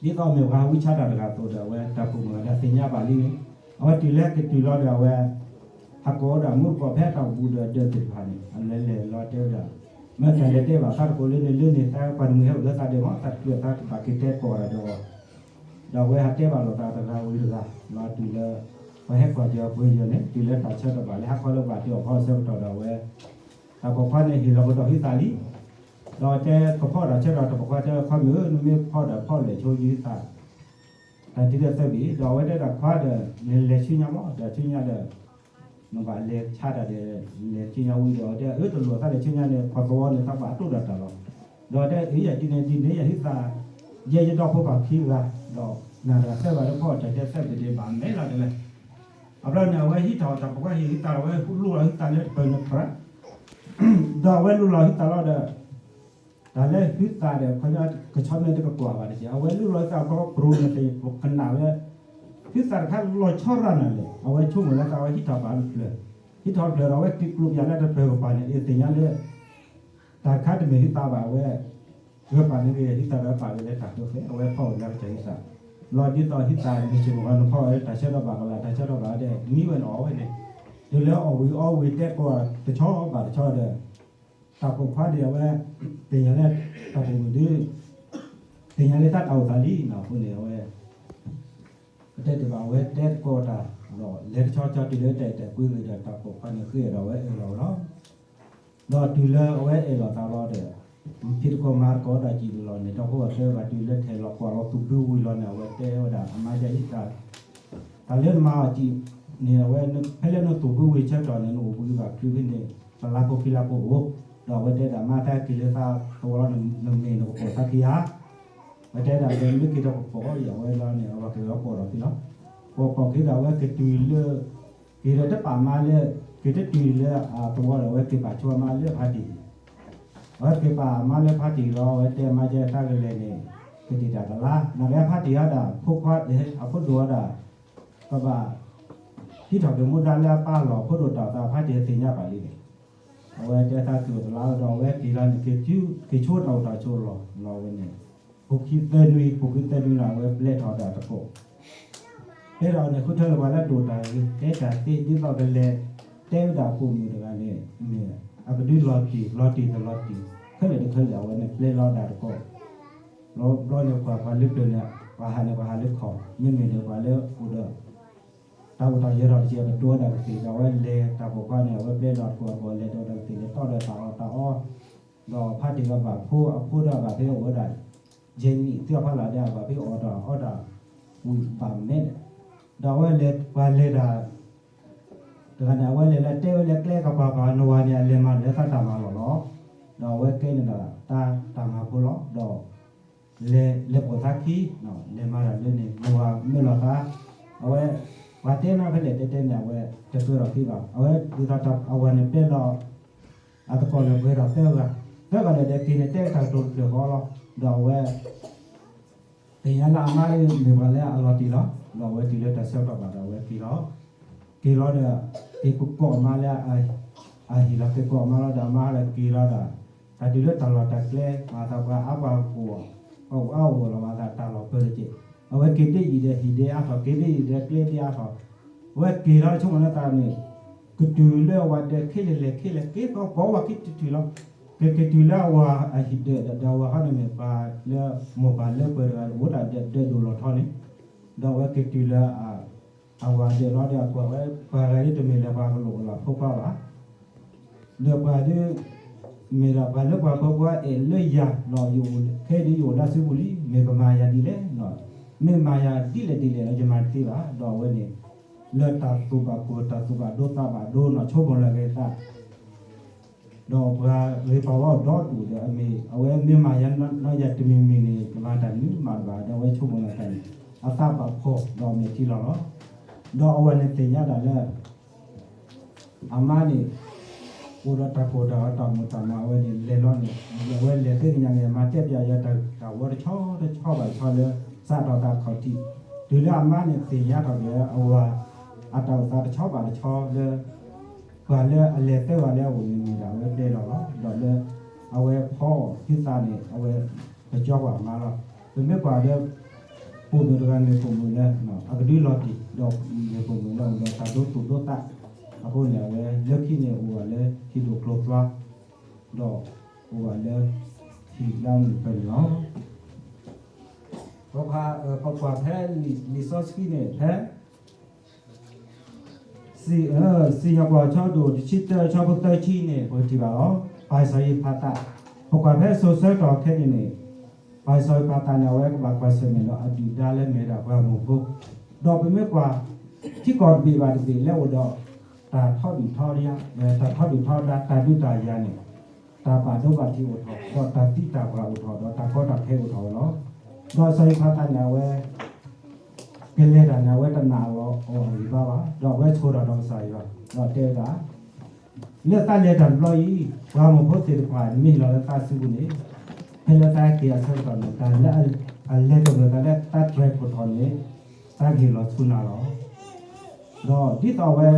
သိးမ့ၢ်ပှၤဝံဆါတၢ်တဂၤအသိးဒီး အဝဲတၢ်ပိာ်မုၣ်ဂၤဒီးသ့ၣ်ညါဘၣ်လံန့ၣ်, အဝဲတုၤလၢဟဲက့ၤတုၤလီၤဒီးအဝဲ ဟးကိးဝဲဒၣ်မူတကိးဖဲတၢ်အိၣ်ဘူးဒီးဒၢးသ့ၣ်တဖၣ်န့ၣ် အလဲၤလဲၤလီၤတဲဝဲဒၣ်, မ့ၢ်တၢ်လဲၤတဲဘၣ်သးတကိးလၢန့ၣ်လၢန့ၣ် သးပှၤတမှံၤဟဲအိၣ်လၢသးဒဲးမး သးတချုးသးတဘၣ်က့ၤတဲကိးဂၤဒီး ဒီးအဝဲဟးတဲဘၣ်လိာ်သးတဂၤဝံၤတဂၤ လီၤတုၤလၢ ပှၤဟဲကွၢ်က့ၤအပှ့ၤယီၤန့ၣ် တုၤလၢတၢ်ဆၢကတီၢ်ဘၣ်လၢဟါခီလၢပှၤတုၤအီၣ်ဖီအဆၢကတီၢ်ဒီးအဝဲ တၢ်ပိာ်ခွါန့ၣ်ဟ့ၣ်လီၤကဒီးဟုသးလံ, ဒီးတဲကဖီၣ်တၢ်ဆၢကတီၢ် တၢ်ပိာ်ခွါတဲဝဲ ခွါမုၣ်ဧၢ နမ့ၢ်ဖီၣ်ဒီးဖီၣ်လဲၤဆိယုသး တၢ်တုၤလၢသၢဘ့ၣ် ဒီးအဝဲတဲဒၣ်ခွါဒီး နလဲၤဆူညါမး ဒီးဆူညါဒီး နဘၣ်လဲၤဆါတၢ်ဒီး လဲၤဆူညါဝံၤဒီး အဝဲတဲအၢတလိၣ်သးလဲၤဆူညါန့ၣ် ပှၤသဝီန့ၣ်သးဘၣ်တိၢ်ဒီးတၢ်လီၤ, ဒီးတဲအၢယၤဒ်န့ၣ်ဒ်န့ၣ် ယဟုသး ယဲယဒီဖိပၢ်ခံဂၤ ဒီးနၤတဂၤသၢဂၤလၢဖီၣ်တၢ်တဲသၢဘ့ၣ်ဒံးဘၣ်မဲာ်လီၤတဲဝဲ, အဘျီန့ၣ် အဝဲဟံးထီၣ်တၢ်ပိာ်ခွါဟံၣ်ဟုသးဒီး အဝဲလူလီၤဟုသးလၢတပၢၢ်န့ၣ်ပြး ဒီးအဝဲလူလီၤဟုသးလီၤဒီး တၢ်လၢဟုသးဒီး ခီညီကဆီမ့ၢ်တကကွၢ်ဘၣ်တက့ၢ် အဝဲလူလီၤဟုသးဘျီပရိၤန့ၣ် ကနၣ်ဝဲ ဟုသးတခါလီၤဆီရၣ်နၤလဲၣ် အဝဲဆိကမိၣ်လၢသးဝဲဟံးထီၣ်ပာ်တဖျၢၣ်, ဟံးထီၣ်တဖျၢၣ်ဒီး အဝဲက့ၤကျိးပၠးလၢတပၢၢ်ကပၤန့ၣ် အသ့ၣ်ညါလၢ တၢ်တခါတမ့ၢ်ဟုသးဘၣ် အဝဲ ဂၢၢ်ပာ်န့ၣ်ဂ့ၤ ဟုသးဒီးပာ်ဂ့ၤလၢတၢ်ဃၢဃၢ အဝဲဖီၣ်ဝဲလၢကစၢ်ဟုသး, လီၤဒ်သိးဟုသးမ့ၢ်စ့ၢ်ကီးနဖီၣ်ဝဲလၢတၢ်ဆၢထီၣ်ဘၣ်ကလၤ တၢ်ဆၢထီၣ်ဘၣ်ဒီး မံဝဲန့ၣ်အီၣ်ဝဲန့ၣ်, တုၤလၢအီၣ်ဝံၤအီဝံၤတဲကိးတဆီဘၣ်တဆီဒီး တၢ်ပိာ်ခွါန့ၣ် အဝဲ သ့ၣ်ညါလၢ တၢ်ပိာ်မုၣ်ဒုး သ့ၣ်ညါလၢတၢ်တၢ်အိၣ်သးလံနီၤ အဃိန့ၣ် အဝဲ ပတဲတဘၣ်ဝဲတဲသကိးတၢ် ဒီးလဲၤတဆီဆီတုၤလၢတၢ်အဲၣ်တၢ်ကွံဂ့ၤဒီးတၢ်ပိာ်ခွါန့ၣ်ဃ့ဒီးအဝဲအဲၣ်လီၤဝဲလီၤ. ဒီးတုၤလၢအဝဲအဲၣ်လီၤသးလီၤဒီး ဖံးသကိးမၤသကိးတၢ်စံးဘျုးလီၤန့ၣ် ဒီပုၢ်ဝဲၢ်သၢဂၤတုၤလၢထဲလီၤကွၢ်လီၤသူၣ်ဘုဝံၤလီၤန့ၣ် အဝဲတဲဝဲဒၣ် အမါယဲအံၤတၢ် တၢ်လၢနမၤအီၤစံးန့ၣ် အဝဲ ဖဲလၢနသူၣ်ဘုဝံၤဆၢကတီၢ်န့ၣ် နအိၣ်ဘှံးဘၣ်ချုးဖဲန့ၣ် တလါဖိခံလါဖိအိၣ်, ဒီးအဝဲတဲဒၣ်မါသးက့ၤလၢသးသဝီလီၤ နမ့ၢ်နကပိာ်သးခံဧါ ဝဲတဲဒၣ်လၢမ့ၢ်က့ၤဒီးကပိာ်အီၤ အဝဲလီၤန့ၣ် အဝဲက့ၤလီၤပိာ်ဒီးဖဲလီၤ. ပိာ်ပိာ်က့ၤဒီးအဝဲကတုၤလၢ က့ၤဒီးတပာ်မါလၢ က့ၤတတုၤလၢအသဝီဒီး အဝဲက့ၤပာ်ဆိအမါလၢဖါတံၢ် အဝဲက့ၤပာ်မါလၢဖါတံၢ်လီၤ အဝဲတဲမါယဲတၢ်ကလဲၤန့ၣ် ကတံာ်တၢ်တလါ နကဲဖါတံၢ်ဟဲဒၣ် ဖိခွါ အဖိဒိၣ်ဝဲဒၣ် ကဘၣ် ဟံးထီၣ်က့ၤမူဒါလၢအပၢ်လီၢ် ဖိဒိၣ်တၢ်သးဖါတံၢ်သ့ၣ်ညါဘၣ်လံန့ၣ် အဝဲတဲသးသူၣ်တလါဒီး အဝဲက့ၤလီၤန့ၣ် က့ၤဆိတၢ်အိၣ်တၢ်ဆိးလီၤ လီၤဝဲန့ၣ်, ဖိခံသၢနွံ ဖိခံသၢနွံလီၤ အဝဲပျဲထီၣ်ဒၣ်တကိး, ပျဲထီၣ်န့ၣ် ဃုထၢလၢပှၤလၢဒိၣ်တၢ်ဂ့ၤ တဲတၢ်သ့ ဒ်သိးကလဲၤတဲဝဲဒၣ်ပိာ်မုၣ်တဂၤန့ၣ် မ့ၢ်အကဒုလီၤတံၢ် လီၤတံၢ်တလီၤတံၢ် ခဲလၢာ်တခဲလၢာ် အဝဲန့ၣ်ပျဲလီၤဒၣ်တကိး, ဘျီန့ၣ်ပှၤ ပှၤလၢပျၢၤန့ၣ် ပှၤဟးန့ၣ် ပှၤဟးလၢခီၣ် မ့မ့ၢ်ဒီးပှၤလၢအိၣ်ဒီး တၢ်အိၣ်တၢ်ယၢၤထီၣ်တက့ၢ် ကတိၤဝဲဒၣ်ကသ့ၣ် ဒီးအဝဲလဲၤတၢ်ပိာ်ခွါန့ၣ် အဝဲပျဲလီၤတကိးအဂီၢ် လဲၤဒီးတၢ်ကသ့ၣ် လဲၤတီဒီးတၢ်အီၣ်တၢ်အီ, ဒီးဖးတံၢ်အဘၣ်ဖိ အဖိဒီးအဘၣ်ဖဲအိၣ်ဝဲဒၣ် ယဲၢ်နံၣ် သ့ၣ်အဖီလာ်ဒီး အဘၣ်ဖဲအီၣ်တၢ်အီတၢ်ဝံၣ်ဘၣ်မဲာ်န့ၣ်, ဒီးအဝဲလဲၤ ပှၤလဲၤတၢ် တဂၤန့ၣ် အဝဲလဲၤလၢတဲဝဲလၢကျဲကပၤပၤ နဝၤန့ၣ် အလဲၤမၤတၢ်လၢသးတၢ်မၤလီၢ်လီၤ. ဒီးအဝဲကဲန့ၣ်ဒီး တၢ်တၢ်မၤဖိလီၤ. ဒီး လဲၤ လဲၤပိာ်သးခံ လဲၤမၤတၢ်လၢန့ၣ် နဝၤမၢလီၤသး, အဝဲ ပှၤတဲနီၣ်ဖဲလဲၣ်တဲတဲန့ၣ် အဝဲတကြၢးဒီးခံဘၣ်. အဝဲဒ်သိးအဝၤန့ၣ်ပျဲလီၤ အသကိးလဲၤပှဲၤဒီးသၢဂၤ, သၢဂၤန့ၣ်ဒီးက့ၤန့ၣ်တဲတၢ်ကတိၤတဖျၢၣ်ဃီလီၤ. ဒီးအဝဲ သ့ၣ်ညါလၢအမါမ့ၢ်ပှၤလၢအလီၤတံၢ်လီၤ. ဒီးအဝဲတုၤလၢတၢ်ဆၢကတီၢ်ဘၣ်ဒီးအဝဲက့ၤလီၤ. က့ၤလီၤဒီး က့ၤကကိးအမါလၢ အဟံၣ်လီၤ က့ၤကိးအမါလီၤဒီးအမါဒီးက့ၤလီၤဒီး တၢ်တုၤလၢတၢ်လီၢ်တၢ်ကျဲ မၤသးပှၤအါပှၤကအိၣ် ပှၤအိၣ်အါအိၣ်လီၤ မၤသးတၢ်လီၢ်ပၢၢ်တက့ၢ်. အဝဲက့ၤဒ်အံၤဒီးဟံၣ်ဒဲအါထီၣ် က့ၤဒ်အံၤဒီးကျဲဒဲအါထီၣ်, အဝဲက့ၤလီၤဆိကမိၣ်လၢသးန့ၣ် ကတုၤလၢအဝၤဒီးခဲလၢာ်လဲၣ်ခဲလၢာ် က့ၤကီပိာ်ဝဲခံတတုၤလီၤ. ကက့ၤတုၤလၢအဝၤအဟံၣ်ဒၢးဒီး ဒီးအဝၤဟီန့ၣ်မ့ၢ်ပှၤလၢမိၢ်ပၢ်လၢပှဲၤတဂၤအိၣ်တၢ်ဒၢးဒိၣ်လီၤထီန့ၣ်, ဒီးအဝဲက့ၤတုၤလၢ အဝၤဒၢးလီၤဒီးအကွၢ်ဝဲ ပှၤဂၤဒ်တမ့ၢ်လၢပှၤကလိာ်လၢဖိခွါဘၣ်. ဒီးပှၤဒ် မ့ၢ်ဒၣ်ပှၤလၢပှၤဖၢပှၤအဲၣ်လၢယၤလီၤ ယအိၣ်ခဲဒ်ယအိၣ်လၢစုပူၤလံ မ့ၢ်ကမၤယၤဒ်လဲၣ်, မ့ၢ်မၤယၤဒ်လဲၣ်ဒ်လဲၣ်လီၤ ယမၤတသ့ဘၣ်. ဒီးအဝဲန့ၣ် လၢတၢ်သူၣ်ဘၣ်ပှၢ် တၢ်သူၣ်ဘၣ်ဒိသးဘၣ်ဒိနီၢ်ဆိကမိၣ်လၢက့ၤသး ဒီးပှၤဂ့ၤပာ်ဝဲအီၤဒီဒူၣ်ဒီးအမ့ၢ် အဝဲမ့ၢ်မၤယၤနီၢ်ယၤတမံၤမံၤန့ၣ် ကမၤတၢ်နုာ်မးတဘၣ် ဒီးအဝဲဆိကမိၣ်လၢတၢ်န့ၣ် အသးဘၣ်ဖှီၣ်ဒီးအမဲာ်ထံလီၤလီၤ. ဒီးအဝဲန့ၣ်သ့ၣ်ညါဒၣ်လၢ အမါန့ၣ် အိၣ်ဒီးတၢ်ကိၢ်တၢ်ဂီၤတၢ်မိၢ်တၢ်မး အဝဲန့ၣ်လဲၤလီၤန့ၣ် အဝဲလဲၤသ့ၣ်ညါန့ၣ် မၤတဲပၠးယၤတၢ်ဂီၤတဆီတဆီဘၣ်တဆီလၢ စးထီၣ်သးခီၣ်ထံး တုၤလၢအမါန့ၣ်သ့ၣ်ညါထီၣ်က့ၤအဝၤ အတၢ်အိၣ်သးတဆီဘၣ်တဆီလၢ ပှၤလၢအလဲၤသၢဂၤလၢအအိၣ်န့ၣ်မ့ၢ်ဒၣ်အဝဲတဲလီၤလီၤ. ဒီးလၢ အဝဲဖီအီၣ်ဟုသးန့ၣ် အဝဲ ကကၠီပှၤမါလီၤ. ပမ့ၢ်ကွၢ်ဒီး ပိာ်မုၣ်တဂၤမ့ၢ်ပိာ်မုၣ်လၢ အကဒုလီၤတံၢ် ဒီးမ့ၢ်ပိာ်မုၣ်လၢအိၣ်ဒီးတၢ်ဒိသူၣ်ဒိသး အဃိန့ၣ် အဝဲလၢခံန့ၣ်အိၣ်ဝဲလၢဟံၣ်ဒိၣ်ကျိၤသွါ ဒီးအိၣ်ဝဲလၢ ဟံၣ်လၢအမုၢ်ပၢၢ်န့ၣ်လီၤ. ပကွၢ်ဖဲလံာ်စီဆှံန့ၣ် ဖဲ စံၣ်ညီၣ်ကွီၢ် အဆၢဒိၣ်တဆံတၢ အဆၢဖိသၢဆံန့ၣ် ပကထံၣ်ဘၣ်လီၤ. ပၢ်စီၤယံးဖးသး ပကွၢ်ဖဲစိၤဆၢကတီၢ်ခဲအံၤန့ၣ် ပၢ်စီၤယံးဖးသးန့ၣ် အဝဲကဘၣ်ကွၢ်ဆၢၣ်မဲာ်ဒီးအဒုၣ်ဒါလၢမ့ၢ်ဝဲဒၣ်ပှၤမိၢ်ဖိ, ဒီးပမ့ၢ်ကွၢ် ထံကီၢ်တဘ့ၣ်ဘၣ်တဘ့ၣ်လၢအိၣ်ဒီး တၢ်ထီဒုၣ်ထီဒါ တၢ်ထီဒုၣ်ထီဒါ တၢ်ဒုးတၢ်ယၤန့ၣ် တၢ်ဘၣ်ဒိဘၣ်ထံးအိၣ်ထီၣ် ဒီးတၢ်သံတၢ်ပှၢ်အိၣ်ထီၣ် ဒီးတၢ်ကီတၢ်ခဲအိၣ်ထီၣ်ဝဲလီၤ. ဒီးစီၤယံးဖးသးန့ၣ် အဝဲ ကလဲၤတၢ်န့ၣ် အဝဲတနာ်အီၤအဂံၢ်ဘါဘၣ်, ဒီးအဝဲဆိၣ်ထီၣ်ဒီးကစၢ်ယွၤ ဒီးတဲဝဲဒၣ် လၢသးလဲၤတၢ်တဘျီအံၤ ပှၤမိၢ်ဖိသ့ၣ်တဖၣ် နမ့ၢ်ဟ့ၣ်လီၤလၢသးစုပူၤန့ၣ် ဖဲလၢသးဟဲက့ၤအဆၢကတီၢ်န့ၣ် တၢ်လၢအလဲၤသဂၢၢ်သးလၢသးတြဲၤခိၣ်ထီၣ်န့ၣ် သးကဟ့ၣ်လီၤဆူနၤလီၤ. ဒီးဒ်သိးအဝဲ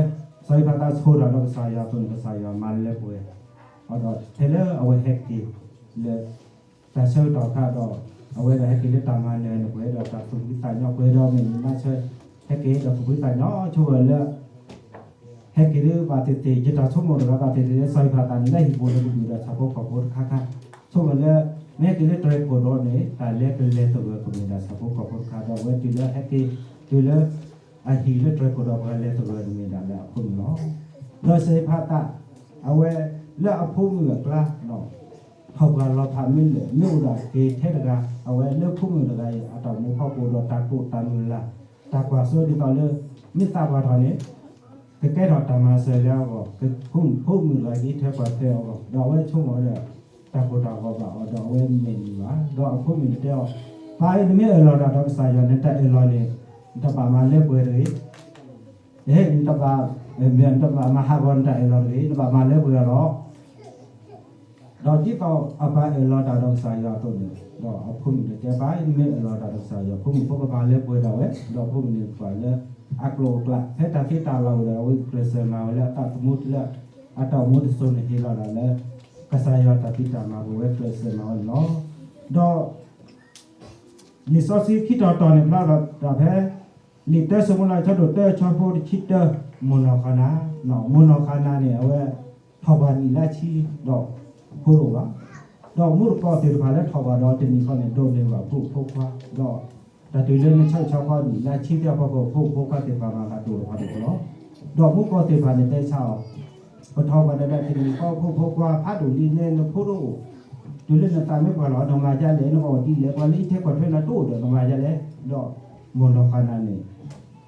စီၤယံးဖးသးဆိၣ်ထီၣ်ဒီးကစၢ်ယွၤအသိးန့ၣ် ကစၢ်ယွၤမၤလၢပှဲၤအီၤဒီး ဖဲလၢအဝဲဟဲက့ၤလၢ တၢ်ဆၢကတီၢ်အခါဒီး အဝဲဒၣ်ဟဲက့ၤလၢတၢ်မၤနၢၤန့ၣ် ပှဲၤဒီးတၢ်သူၣ်ဖှံသးညီ ပှဲၤဒီးမ့ၢ်နါဆၢ ဟဲက့ၤဒီးသူၣ်ဖှံသးညီ ဆိဝဲလၢ ဟဲက့ၤလၢဘၣ်သ့ၣ်သ့ၣ် ယတၢ်ဆိကမိၣ်တဂၤဘၣ်သ့ၣ်သ့ၣ်လၢ စီၤယံးဖးသးန့ၣ် လၢဟံၣ်ပူၤလၢကဒုၣ်ဒီးဆၣ်ဖိကီၢ်ဖိတခါခါ ဆိဝဲလၢ မ့ၢ်ဟဲက့ၤလၢတြဲၤခိၣ်ဒီးန့ၣ် တၢ်လၢကလဲၤသဂၢၢ်ကမ့ၢ်ဒၣ်ဆၣ်ဖိကီၢ်ဖိတခါ ဒီးအဝဲတုၤလၢဟဲက့ၤ တုၤလၢ အဟံၣ်လၢတြဲၤခိၣ်ဒီးပှၤလဲၤသဂၢၢ်န့ၣ်မ့ၢ်ဒၣ်လၢအဖိမုၣ်လီၤ. ဒီးစီၤယံးဖးသး အဝဲလၢအဖိမုၣ်အကျါ ထီၣ်ပှၢ်လီၤဖးမ့ၢ်လၢာ် မ့ၢ်အိၣ်ဒီးက့ၤထဲတဂၤ အဝဲလၢဖိမုၣ်တဂၤအံၤ အတၢ်အိၣ်မူဖီခိၣ်ဒီးတၢ်တိာ်တၢ်မုၢ်လၢ် တၢ်ကွၢ်စိဒ်သိးလၢ မ့ၢ်သးပှၢ်ထီၣ်န့ၣ် ကကဲထီၣ်တၢ်မၤစၢၤလၢအဂီၢ် ကဖိမုၣ်ဖိမုၣ်တဂၤက့ၤထဲပှၤဖဲအဂီၢ် ဒီးအဝဲဆိကမိၣ်ဒီး တၢ်ကိၢ်တၢ်ဂီၤဘၣ်အီၤ ဒီးအဝဲမဲာ်နံၤဘၣ် ဒီးအဖိမုၣ်န့ၣ်တဲအီၤ ပၢ်ဧၢ နမ့ၢ်အၢၣ်လီၤတၢ်ဒီးကစၢ်ယွၤ နတၢ်အၢၣ်လီၤန့ၣ် နတဘၣ်မၤလၢပှဲၤတဂ့ၤ နတဘၣ် မ့ၢ်နတဘၣ်မၤဟးဂီၤနတၢ်အၢၣ်လီၤတဂ့ၤ နဘၣ်မၤလၢပှဲၤအီၤလီၤ. ဒီးဒ်သိးအပၢ်အၢၣ်လီၤတၢ်ဒီးကစၢ်ယွၤအသိးန့ၣ် ဒီးအဖိမုၣ်န့ၣ်တဲ ပၢ်ဧၢ နမ့ၢ်အၢၣ်လီၤတၢ်ဒီးကစၢ်ယွၤ ဖိမုၣ်ဖိကမၤလၢပှဲၤဒၣ်ဝဲ ဒီးဖိမုၣ်န့ၣ်ကွၢ်လၢ အကျိၤအကျဲ ဖဲတၢ်သ့တၢ်လၢ်အိၣ်ဒီး အဝဲကျဲးစၢးမၤဝဲလၢအသးသမူလၢ အတၢ်အိၣ်မူတစိၤန့ၣ်ဟ့ၣ်လီၤဒၣ်လၢ ကစၢ်ယွၤတၢ်ဖံးတၢ်မၤပဝဲကျဲးစၢးမၤဝဲန့ၣ်လီၤ. ဒီး လံာ်စီဆှံခံတီၤတီၤန့ၣ် ဖျါဒီးတၢ်ဖဲ လံာ်တၢၡမူၤအ့လး အဆၢဒိၣ်တၢ အဆၢဖိတဆံတၢ, မိၢ်နီၢ်ဃၤနၤ, မိၢ်နီၢ်ဃၤနၤန့ၣ် အဝဲ ထီၣ်ပှၢ်နံၣ်လါဆံဒီး ဖိတအိၣ်ဘၣ်. ဒီးမူတကိးသ့ၣ်တဖၣ်လၢထီၣ်ပှၢ်ဒီးတနံၣ်ဃီန့ၣ် ဒိးန့ၢ်ဘၣ်ဖိဖိခွါ, ဒီး တၢ်တုၤလၢနဆၢကဆီခီနံၣ်လါဆံသ့ၣ်အဖီခိၣ် ဖိဖိခွါသ့ၣ်တဖၣ်မၤဘၣ်ဒိၣ်တဖၣ်န့ၣ်လီၤ. ဒီးမူတကိးသ့ၣ်တဖၣ်န့ၣ်တဲဆါအီၤ ပထီၣ်ပှၢ်ဒီးတနံၣ်ဃီ ဖိဖိခွါဖးဒိၣ်လံန့ၣ် နဖိတအိၣ်, တုၤလၢနသးမ့ၢ်ပှၢ်လီၤ နမၤဒ်လဲၣ်, နကအီၣ်ဒ်လဲၣ်, ပှၤလၢအံးထွဲကွၢ်ထွဲနၤတအိၣ်ဒီး နမၤဒ်လဲၣ်. ဒီးမိၢ်နီၢ်ဃၤနၤန့ၣ်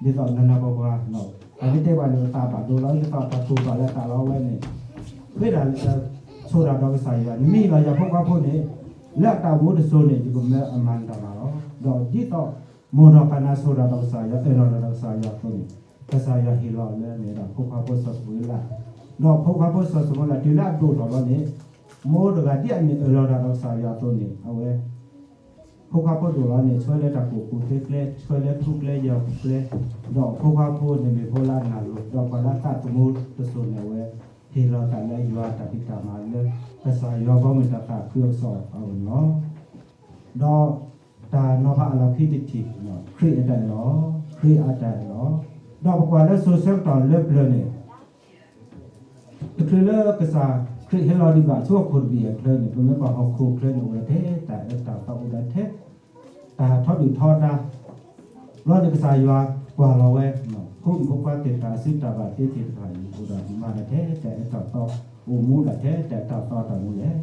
ဒ်သိးနနၢ်ပၢၢ်ပှၤ, တၢ်မ့ၢ်တဲပှၤန့ၣ် ပသးဘၣ်ဒိလီၤ, ဒ်သိးတၢ်တူၢ်ဘၣ်လၢသးလီၤဝဲန့ၣ်, ဃ့ဒၣ်ဆိၣ်တၢ်ဒီးကစၢ်ယွၤ, နမ့ၢ်ဟ့ၣ်လီၤယၤဖိခွါဖိန့ၣ် လၢအတၢ်အိၣ်မူတစိၤန့ၣ် ယကမၢအမၤနတၢ်မၤလီၤ. ဒီးဒ်သိး မိၢ်နီၢ်ဃၤနၤဆိၣ်တၢ်ဒီးကစၢ်ယွၤ အၢၣ်လီၤတၢ်ဒီးကစၢ်ယွၤအသိးန့ၣ်, ကစၢ်ယွၤဟ့ၣ်လီၤလၢအမ့ၢ်ဒၣ်ဖိခွါဖိစီၤၡမူၤအ့လး, ဒီးဖိခွါဖိစီၤၡမူၤအ့လး တုၤလၢအဒိၣ်ထီၣ်လီၤန့ၣ်, မိၢ်တဂၤဒ်အမ့ၢ်အၢၣ်လီၤတၢ်ဒီးကစၢ်ယွၤအသိးန့ၣ် အဝဲ ဖိခွါဖိဒိၣ်လီၤန့ၣ် ဆှၢလၢတၢ်ကူၣ်ကူၣ်သ့ကျဲ, ဆှၢလၢထူကျဲယွၤကျဲ, ဒီးဖိခွါဖိန့ၣ်မ့ၢ်ဖိလၢအနၢ်လိၤ, ဒီးပှၤလၢအသးသမူတစိၤန့ၣ် အဝဲဟ့ၣ်လီၤသးလၢယွၤတၢ်ဖံးတၢ်မၤလၢ ကစၢ်ယွၤဘီမုၢ်တၢ်သးခုအကစီၣ်အဂီၢ်န့ၣ်လီၤ. ဒီးတၢ်နီၤဖးအလီၢ်ခံတထံၣ်, ခရံာ်အတၢ်အၢၣ်လီၤ, ခရံာ်အတၢ်အၢၣ်လီၤ, ဒီးပကွၢ်လၢစိၤဆၢကတီၢ်လၢပျၢၤန့ၣ် တချုးလၢကစၢ်ခရံာ်ဟဲလီၤဒံးဘၣ်ဆူဟီၣ်ခိၣ်တဘ့ၣ်အချၢန့ၣ် ပမ့ၢ်ကွၢ်ဟီၣ်ခိၣ်ချၢန့ၣ် အိၣ်ဒီးထဲတၢ်အၢတၢ်သီ အိၣ်ဒီးထဲ တၢ်ထီဒုၣ်ထီဒါ, ဘျီန့ၣ်ကစၢ်ယွၤကွၢ်လီၤဝဲ ဖိမုၣ်ဖိခွါသ့ၣ်တဖၣ် စုတၢ်ဘၣ်တ့သ့ၣ်တဖၣ်အံၤ အိၣ်ဒီးမၤဒီးထဲတၢ်အၢတၢ်သီ, အိၣ်မူဒၣ်ထဲတၢ်အၢတၢ်သီတၢ်မူလဲၣ်.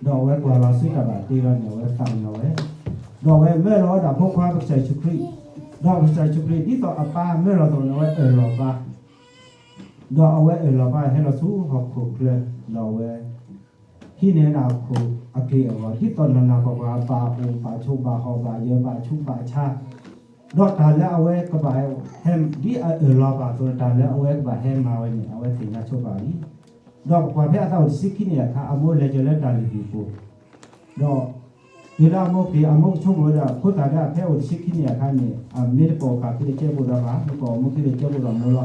ဒီးအဝဲကွၢ်လီၤစုတၢ်ဘၣ်တ့လီၤန့ၣ် အဝဲသးကညီၤဝဲ, ဒီးအဝဲမၢလီၤဝဲဒၣ်ဖိခွါပကစၢ်ယ့ၣ်ၡူးခရံာ်, ဒီးပကစၢ်ယ့ၣ်ၡူးခရံာ် ဒ်သိးအပၢ်မၢလီၤအသိးန့ၣ် အဝဲအၢၣ်လီၤပၢ် ဒီးအဝဲအၢၣ်လီၤပၢ်ဟဲလီၤဆူဟီၣ်ခိၣ်ချၢ, ဒီးအဝဲ ဟံးန့ၢ်ဒၣ်ဟီၣ်ခိၣ်အက့ၢ်အဂီၤ ဒ်သိးနနၢ်ပၢၢ်ပှၤ ဘၣ်အိၣ်ဘၣ်ဆိး ဘၣ်ဟီၣ်ဘၣ်ယၢၤ ဘၣ်ဆူးဘၣ်ဆါ, ဒီးတၢ်လၢအဝဲကဘၣ်ဟဲ ဒ်အအၢၣ်လီၤပၢ်အသိး တၢ်လၢအဝဲကဘၣ်ဟဲမၤဝဲန့ၣ် အဝဲသ့ၣ်ညါဆိပာ်လံ. ဒီးပကွၢ်ဖဲအသးအိၣ်တဆံခံနံၣ်အခါ အမိၢ်လဲၤကၢၤလၢတၢ်လုၢ်ဟံၣ်ပူၤ, ဒီး တုၤလၢအမိၢ်က့ၤ အမိၢ်ကဆိကမိၣ်ဝဲဒၣ် ဖိသၣ်ဒၢအဖဲအိၣ်တဆံခံနံၣ်အခါန့ၣ် အမ့ၢ်တကိးပာ်ဖဲလၢကဲဘိၣ်ဒီးပၢ် မ့ၢ်ကိးအမိၢ်ဖဲလၢကဲဘိၣ်ဒီးမိၢ်လီၤ.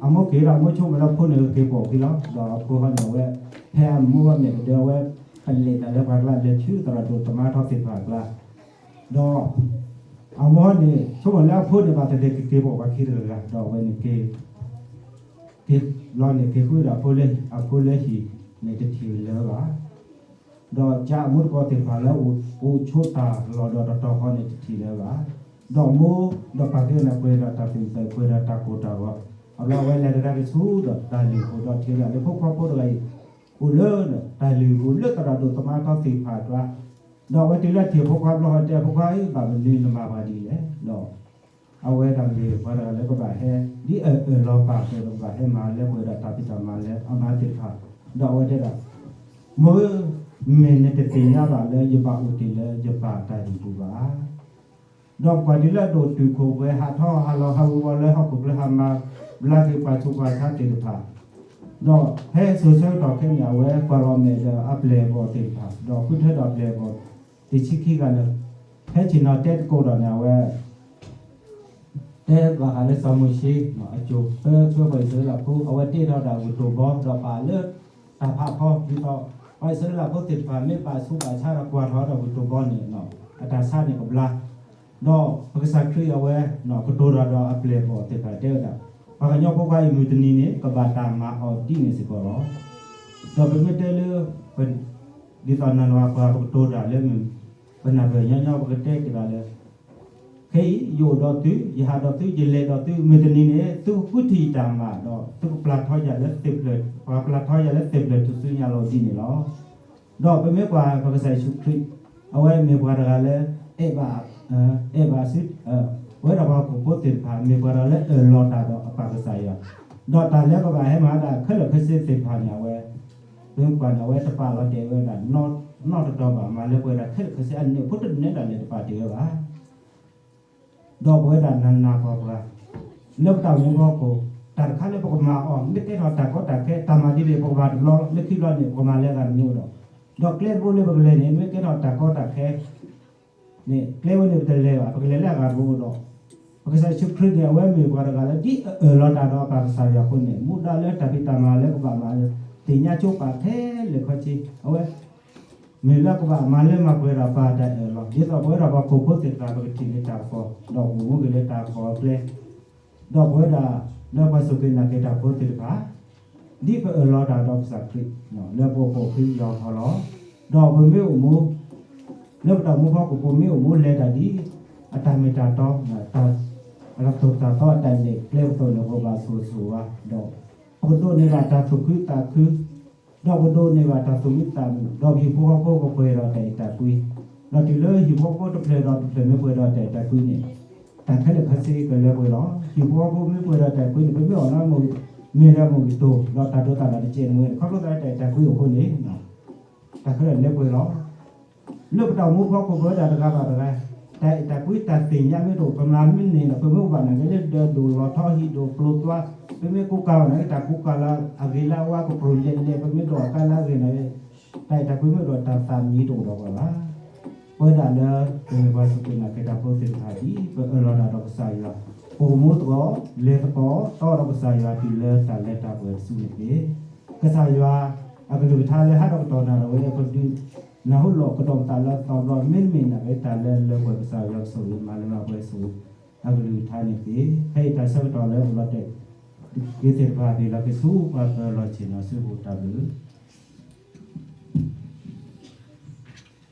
အမိၢ်က့ၤဒီးအမိၢ်ဆိကမိၣ်လၢဖိန့ၣ်ကက့ၤပိာ်အခံလီၤ. ဒီးအဖိဟီန့ၣ် အဝဲ ဖဲအမိၢ်ဝဲမဲာ်ကဒၢဝဲ ပလဲၤတၢ်လၢပှၤကျါ လဲၤဆူသရၣ်ဒိၣ်သမါထီသ့ၣ်တဖၣ်အကျါ, ဒီး အမိၢ်န့ၣ် ဆိကမိၣ်လၢအဖိန့ၣ် ဘၣ်သ့ၣ်သ့ၣ်ကက့ၤပိာ်ပှၤခံတဂၤဂၤ ဒီးအဝဲန့ၣ်က့ၤ က့ၤလီၤန့ၣ် က့ၤဃုာ်ဒီးအဖိလၢဟံၣ် အဖိလၢဟံၣ်န့ၣ် တထံၣ်လၢၤဘၣ်. ဒီးကၢအမိၢ်တကိးသ့ၣ်တဖၣ်လၢ အိၣ်ဆိးတၢ်လီၢ်ဒီးတတီၤဃီန့ၣ် တထံၣ်လၢၤဘၣ်. ဒီးမိၢ်ဒီးပၢ်က့ၤန့ၣ် ပှဲၤဒီးတၢ်သူၣ်သး ပှဲၤဒီးတၢ်ကိၢ်တၢ်ဂီၤ, အဘျီအဝဲလဲၤကဒါက့ၤဆူဒီးတၢ်လုၢ်ဟံၣ်ပူၤ ဒီးထံၣ်ဝဲဒၣ်လၢဖိခွါဖိတဂၤအံၤ အိၣ်လၢတၢ်လုၢ်ဟံၣ်ပူၤလၢသရၣ်ဒိၣ်သမါထီသ့ၣ်တဖၣ်အကျါ, ဒီးအဝဲတုၤလၢထံၣ်ဖိခွါဘျီဃီတဲ ဖိခွါဧၢ ဘၣ်မနုၤနမၤပှၤဒ်လဲၣ်. ဒီး အဝဲဒၣ်မ့ၢ်ပှၤတဂၤလၢကဘၣ်ဟဲ ဒ်အအၢၣ်လီၤပာ်အသိးဒီး ကဘၣ်ဟဲမၤလၢပှဲၤဒီးတၢ်ဖံးတၢ်မၤလၢအမၤသ့ၣ်တဖၣ်, ဒီးအဝဲတဲဒၣ် မိၢ်ဧၢ, မ့ၢ်နတသ့ၣ်ညါဘၣ်လၢယဘၣ်အိၣ်တ့ၢ်လၢယပၢ်တၢ်လုၢ်ဟံၣ်ပူၤဘၣ်. ဒီးပကွၢ်တုၤလၢအဒိၣ်တုာ်ခိၣ်ပှဲၤ ဟးထီၣ်ဟးလီၤဟးဂူာ်ဝီၤလၢဟီၣ်ခိၣ်ချၢ ဟးမၤဘျါက့ၤပှၤဆူးပှၤဆါသ့ၣ်တဖၣ်, ဒီးဖဲစိၤဆၢကတီၢ်ခဲအံၤန့ၣ် အဝဲကွၢ်လီၤမဲာ်ဒီးအပျဲၢ်အဘီၣ်သ့ၣ်တဖၣ်, ဒီးဃုထၢဒီးအပျဲၢ်အဘီၣ် တဆံခံဂၤန့ၣ်, ဖဲဆ့ၣ်နီၤတဲသကိးဒီးန့ၣ် အဝဲ တဲဘၣ်ဃးလၢစီၤမိၤၡ့ အစိၤ ဆၢဆၢပှၤအံၣ်စရ့လးဖိ အဝဲတ့ထီၣ်ဒၣ်ဂုၢ်တိၢ်ဘီ ဒီးပာ်လၢတၢ်ဖးဖီ ဒ်သိး ပှၤအံၣ်စရ့လးဖိသ့ၣ်တဖၣ် မ့ၢ်ဘၣ်ဆူးဘၣ်ဆါဒီးကွၢ်ထီၣ်ဒီးဂုၢ်တိၢ်ဘီန့ၣ် အတၢ်ဆါန့ၣ်ကဘျါ, ဒီးပကစၢ်ခရံာ်အဝဲ ကတိၤတၢ်ဒီးအပျဲၢ်အဘီၣ်သ့ၣ်တဖၣ်တဲဝဲဒၣ်, ပှၤကညီဖိခွါအံၤမုၢ်တနံၤန့ၣ် ကဘၣ်တၢ်မၤအီၤဒ်န့ၣ်စ့ၢ်ကီးလီၤ. ဒီးပမ့ၢ်တဲလၢ ဒ်သိးနၢ်နၢ်ပှၤပှၤပကတိၤတၢ်လၢမုၢ် ပနၢ်ပၢၢ်ညီညီ ပကတဲက့ၤဘၣ်လၢ ခဲအံၤ ယအိၣ်ဒီးသု, ယဟးဒီးသု, ယလဲၤဒီးသု, မုၢ်တနံၤန့ၣ် သုကဃုထံၣ်ယတၢ်မၤဒီး သုကပျၢ်ထီယၤလၢသ့ၣ်ဖျၢၣ်, ပှၤပျၢ်ထီယၤလၢသ့ၣ်ဖျၢၣ်ထူၣ်စုညါလီၤဒ်န့ၣ်လီၤ. ဒီးပမ့ၢ်ကွၢ်ပကစၢ်ယ့ၣ်ၡူးခရံာ် အဝဲမ့ၢ်ပှၤတဂၤလၢ အဲၣ်ဘၣ်, အဲၣ်ဘၣ်စု, ပဝဲဒၣ်ပှၤဟီၣ်ခိၣ်ဖိသ့ၣ်တဖၣ် မ့ၢ်ပှၤတဂၤလၢအၢၣ်လီၤတၢ်ဒီးအပၢ်ကစၢ်ယွၤ, ဒီးတၢ်လၢကဘၣ်ဟဲမၤဒၣ်ခဲလၢာ်ခဲဆ့သ့ၣ်တဖၣ်န့ၣ် အဝဲ ပမ့ၢ်ကွၢ်န့ၣ် အဝဲတပာ်လီၤတဲာ်ဝဲဒၣ် နီတတီၤဘၣ် မၤလၢပှဲၤဒၣ်ခဲလၢာ်ခဲဆ့ အန့ၣ်ဖိတန့ၢ်ဒၣ်လဲာ်တပာ်တဲာ်ဝဲဘၣ်. ဒီးပဝဲဒၣ်နးနးပှၤပှၤ လၢပတၢ်အိၣ်မူဖီခိၣ် တၢ်တခါလၢပကမၤအီၤ မ့ၢ်ကဲထီၣ်တၢ်ကီတၢ်ခဲ တၢ်မၤဒ်န့ၣ် ပကမၤတဘျီ လၢခံဘျီန့ၣ် ပကမၤလၢအဂၤတမံၤဒီး ဒီးကျဲတဘိလၢပကလဲၤန့ၣ် မ့ၢ်ကဲထီၣ်တၢ်ကီတၢ်ခဲ န့ၣ် ကျဲဝဲန့ၣ်ပတလဲၤဘၣ် ပကလဲၤလၢအဂၤတဘိဒီး ပကစၢ်ယ့ၣ်ၡူးခရံာ်န့ၣ် အဝဲမ့ၢ်ပှၤတဂၤလၢဒ်အအၢၣ်လီၤတၢ်ဒီးအပၢ်ကစၢ်ယွၤအဃိန့ၣ် မူဒါလၢတၢ်ဖံးတၢ်မၤလၢကဘၣ်မၤ သ့ၣ်ညါကၠိပာ်ခဲလၢာ်ခဲဆ့ အဝဲ မ့ၢ်လၢကဘၣ်မၤလၢမၤပှဲၤဒီးပၢ်တၢ်အၢၣ်လီၤ. ဒ်သိးပဝဲဒၣ်ပှၤဟီၣ်ခိၣ်ဖိသ့ၣ်တဖၣ် ပကထံၣ်လၢတၢ်ကပီၤ ဒီးပကမူက့ၤလၢတၢ်ကပီၤအကျဲ ဒီးပဝဲဒၣ်လၢပှၤစူၢ်က့ၤနာ်က့ၤတၢ်ဖိသ့ၣ်တဖၣ် ဒ်ပအၢၣ်လီၤတၢ်ဒီးကစၢ်ခရံာ် လၢပအိၣ်ဖှိၣ်ဖှံယီၤဟီၣ်လီၤ. ဒီးပမ့ၢ်အိၣ်မူ လၢပတၢ်မူဖီခိၣ် ပမ့ၢ်အိၣ်မူလဲၤတၢ်ဒ်အတၢ်မ့ၢ်တၢ်တီ အတၢ်သိၣ်တၢ်သီအတၢ်လဲၤကျဲပသိးန့ၣ် ပဘၣ်ဆိၣ်ဂ့ၤဆိၣ်ဝါ ဒီးပကဒိးန့ၢ်ဘၣ်တၢ်သူၣ်ခုသးခု ဒီးပဒိးန့ၢ်ဘၣ်တၢ်သူၣ်မံသးမုာ် ဒီးပဟံၣ်ဖိဃီဖိကပှဲၤဒီးတၢ်အဲၣ်တၢ်ကွံ ဒီးတုၤလၢဟံၣ်ဖိဃီဖိတဖျၢၣ်ဒီးတဖျၢၣ်မ့ၢ်ပှဲၤဒီးတၢ်အဲၣ်တၢ်ကွံန့ၣ် တၢ်ခဲလၢာ်ခဲဆ့ကလၢပှဲၤလီၤ. ဟံၣ်ဖိဃီဖိမ့ၢ်ပှဲၤဒီးတၢ်အဲၣ်ကွံန့ၣ် ပမ့ၢ်အီၣ်နီၢ်မ့ၢ် မ့ၢ်လၢမုၢ်ကတိၤ ဒီးတၢ်ဒိးတၢ်လၢ်တကဲးန့ၣ်ဝဲန့ၣ် ခီဖျိသးလၢတၢ်အဲၣ်တၢ်ကွံအဃိန့ၣ် တၢ်ခဲလၢာ်လၢပှဲၤလီၤ. လၢပတၢ်မူဖီခိၣ်ပဝဲဒၣ်တဂၤဘၣ်တဂၤ တၢ်အဲၣ်တၢ်ကွံတၢ်သ့ၣ်ညါမ့ၢ်တအိၣ် ပမၤမ့ၢ်န့ၢ်ဒီး ပမ့ၢ်အိၣ်ဘၣ်နာ်က့လၢဒၢးဒိၣ်လီၤထီဟံၣ်ဒိၣ်ပျိသွါ ပမ့ၢ်ကူကၤဘၣ်နာ်က့ တၢ်ကူကၤလၢအဂ့ၤလၢအဝါကပြိၣ်လဲၣ်လဲၣ် ပမ့ၢ်ဒိးအကါလၢအဂ့ၤနာ်က့ တၢ်အဲၣ်တၢ်ကွံမ့ၢ်ဒိၣ်တၢ်သးမံတအိၣ်ဒီးပှၤဘၣ်. ပဝဲဒၣ်လၢပမ့ၢ်ပှၤစူၢ်က့ၤနာ်က့ၤတၢ်ဖိသ့ၣ်တဖၣ်ဒ် ပအၢၣ်လီၤတၢ်ဒီးကစၢ်ယွၤ ပအိၣ်မူသကိး လဲၤသကိး တီဒီးကစၢ်ယွၤတုၤလၢတၢ်လၢတၢ်ပှဲၤတစုန့ၣ်တက့ၢ်. ကစၢ်ယွၤအကလုၢ်ကထါလၢဟးဒီးကတီၢ်နၤဒီးဝဲ ပဒုးနၢ်ဟူလိာ်ကဒီးပသးလၢသီဘျီ မ့တမ့ၢ်နာ်က့ တၢ်လၢလၢပှဲၤ ကစၢ်ယွၤကဆိၣ်ဂ့ၤမၤလၢမၤပှဲၤဆိၣ်ဂ့ၤ အကလုၢ်ကထါန့ၣ်တက့ၢ်. ဖဲအံၤတၢ်ဆၢကတီၢ်လၢအိၣ်လီၤတဲာ် က့ၤသ့ၣ်တဖၣ် ဟ့ၣ်လီၤက့ၤဆူပှၤပၢၤလီၢ်ဆ့ၣ်နီၤစုပူၤ တၢ်ဘျုး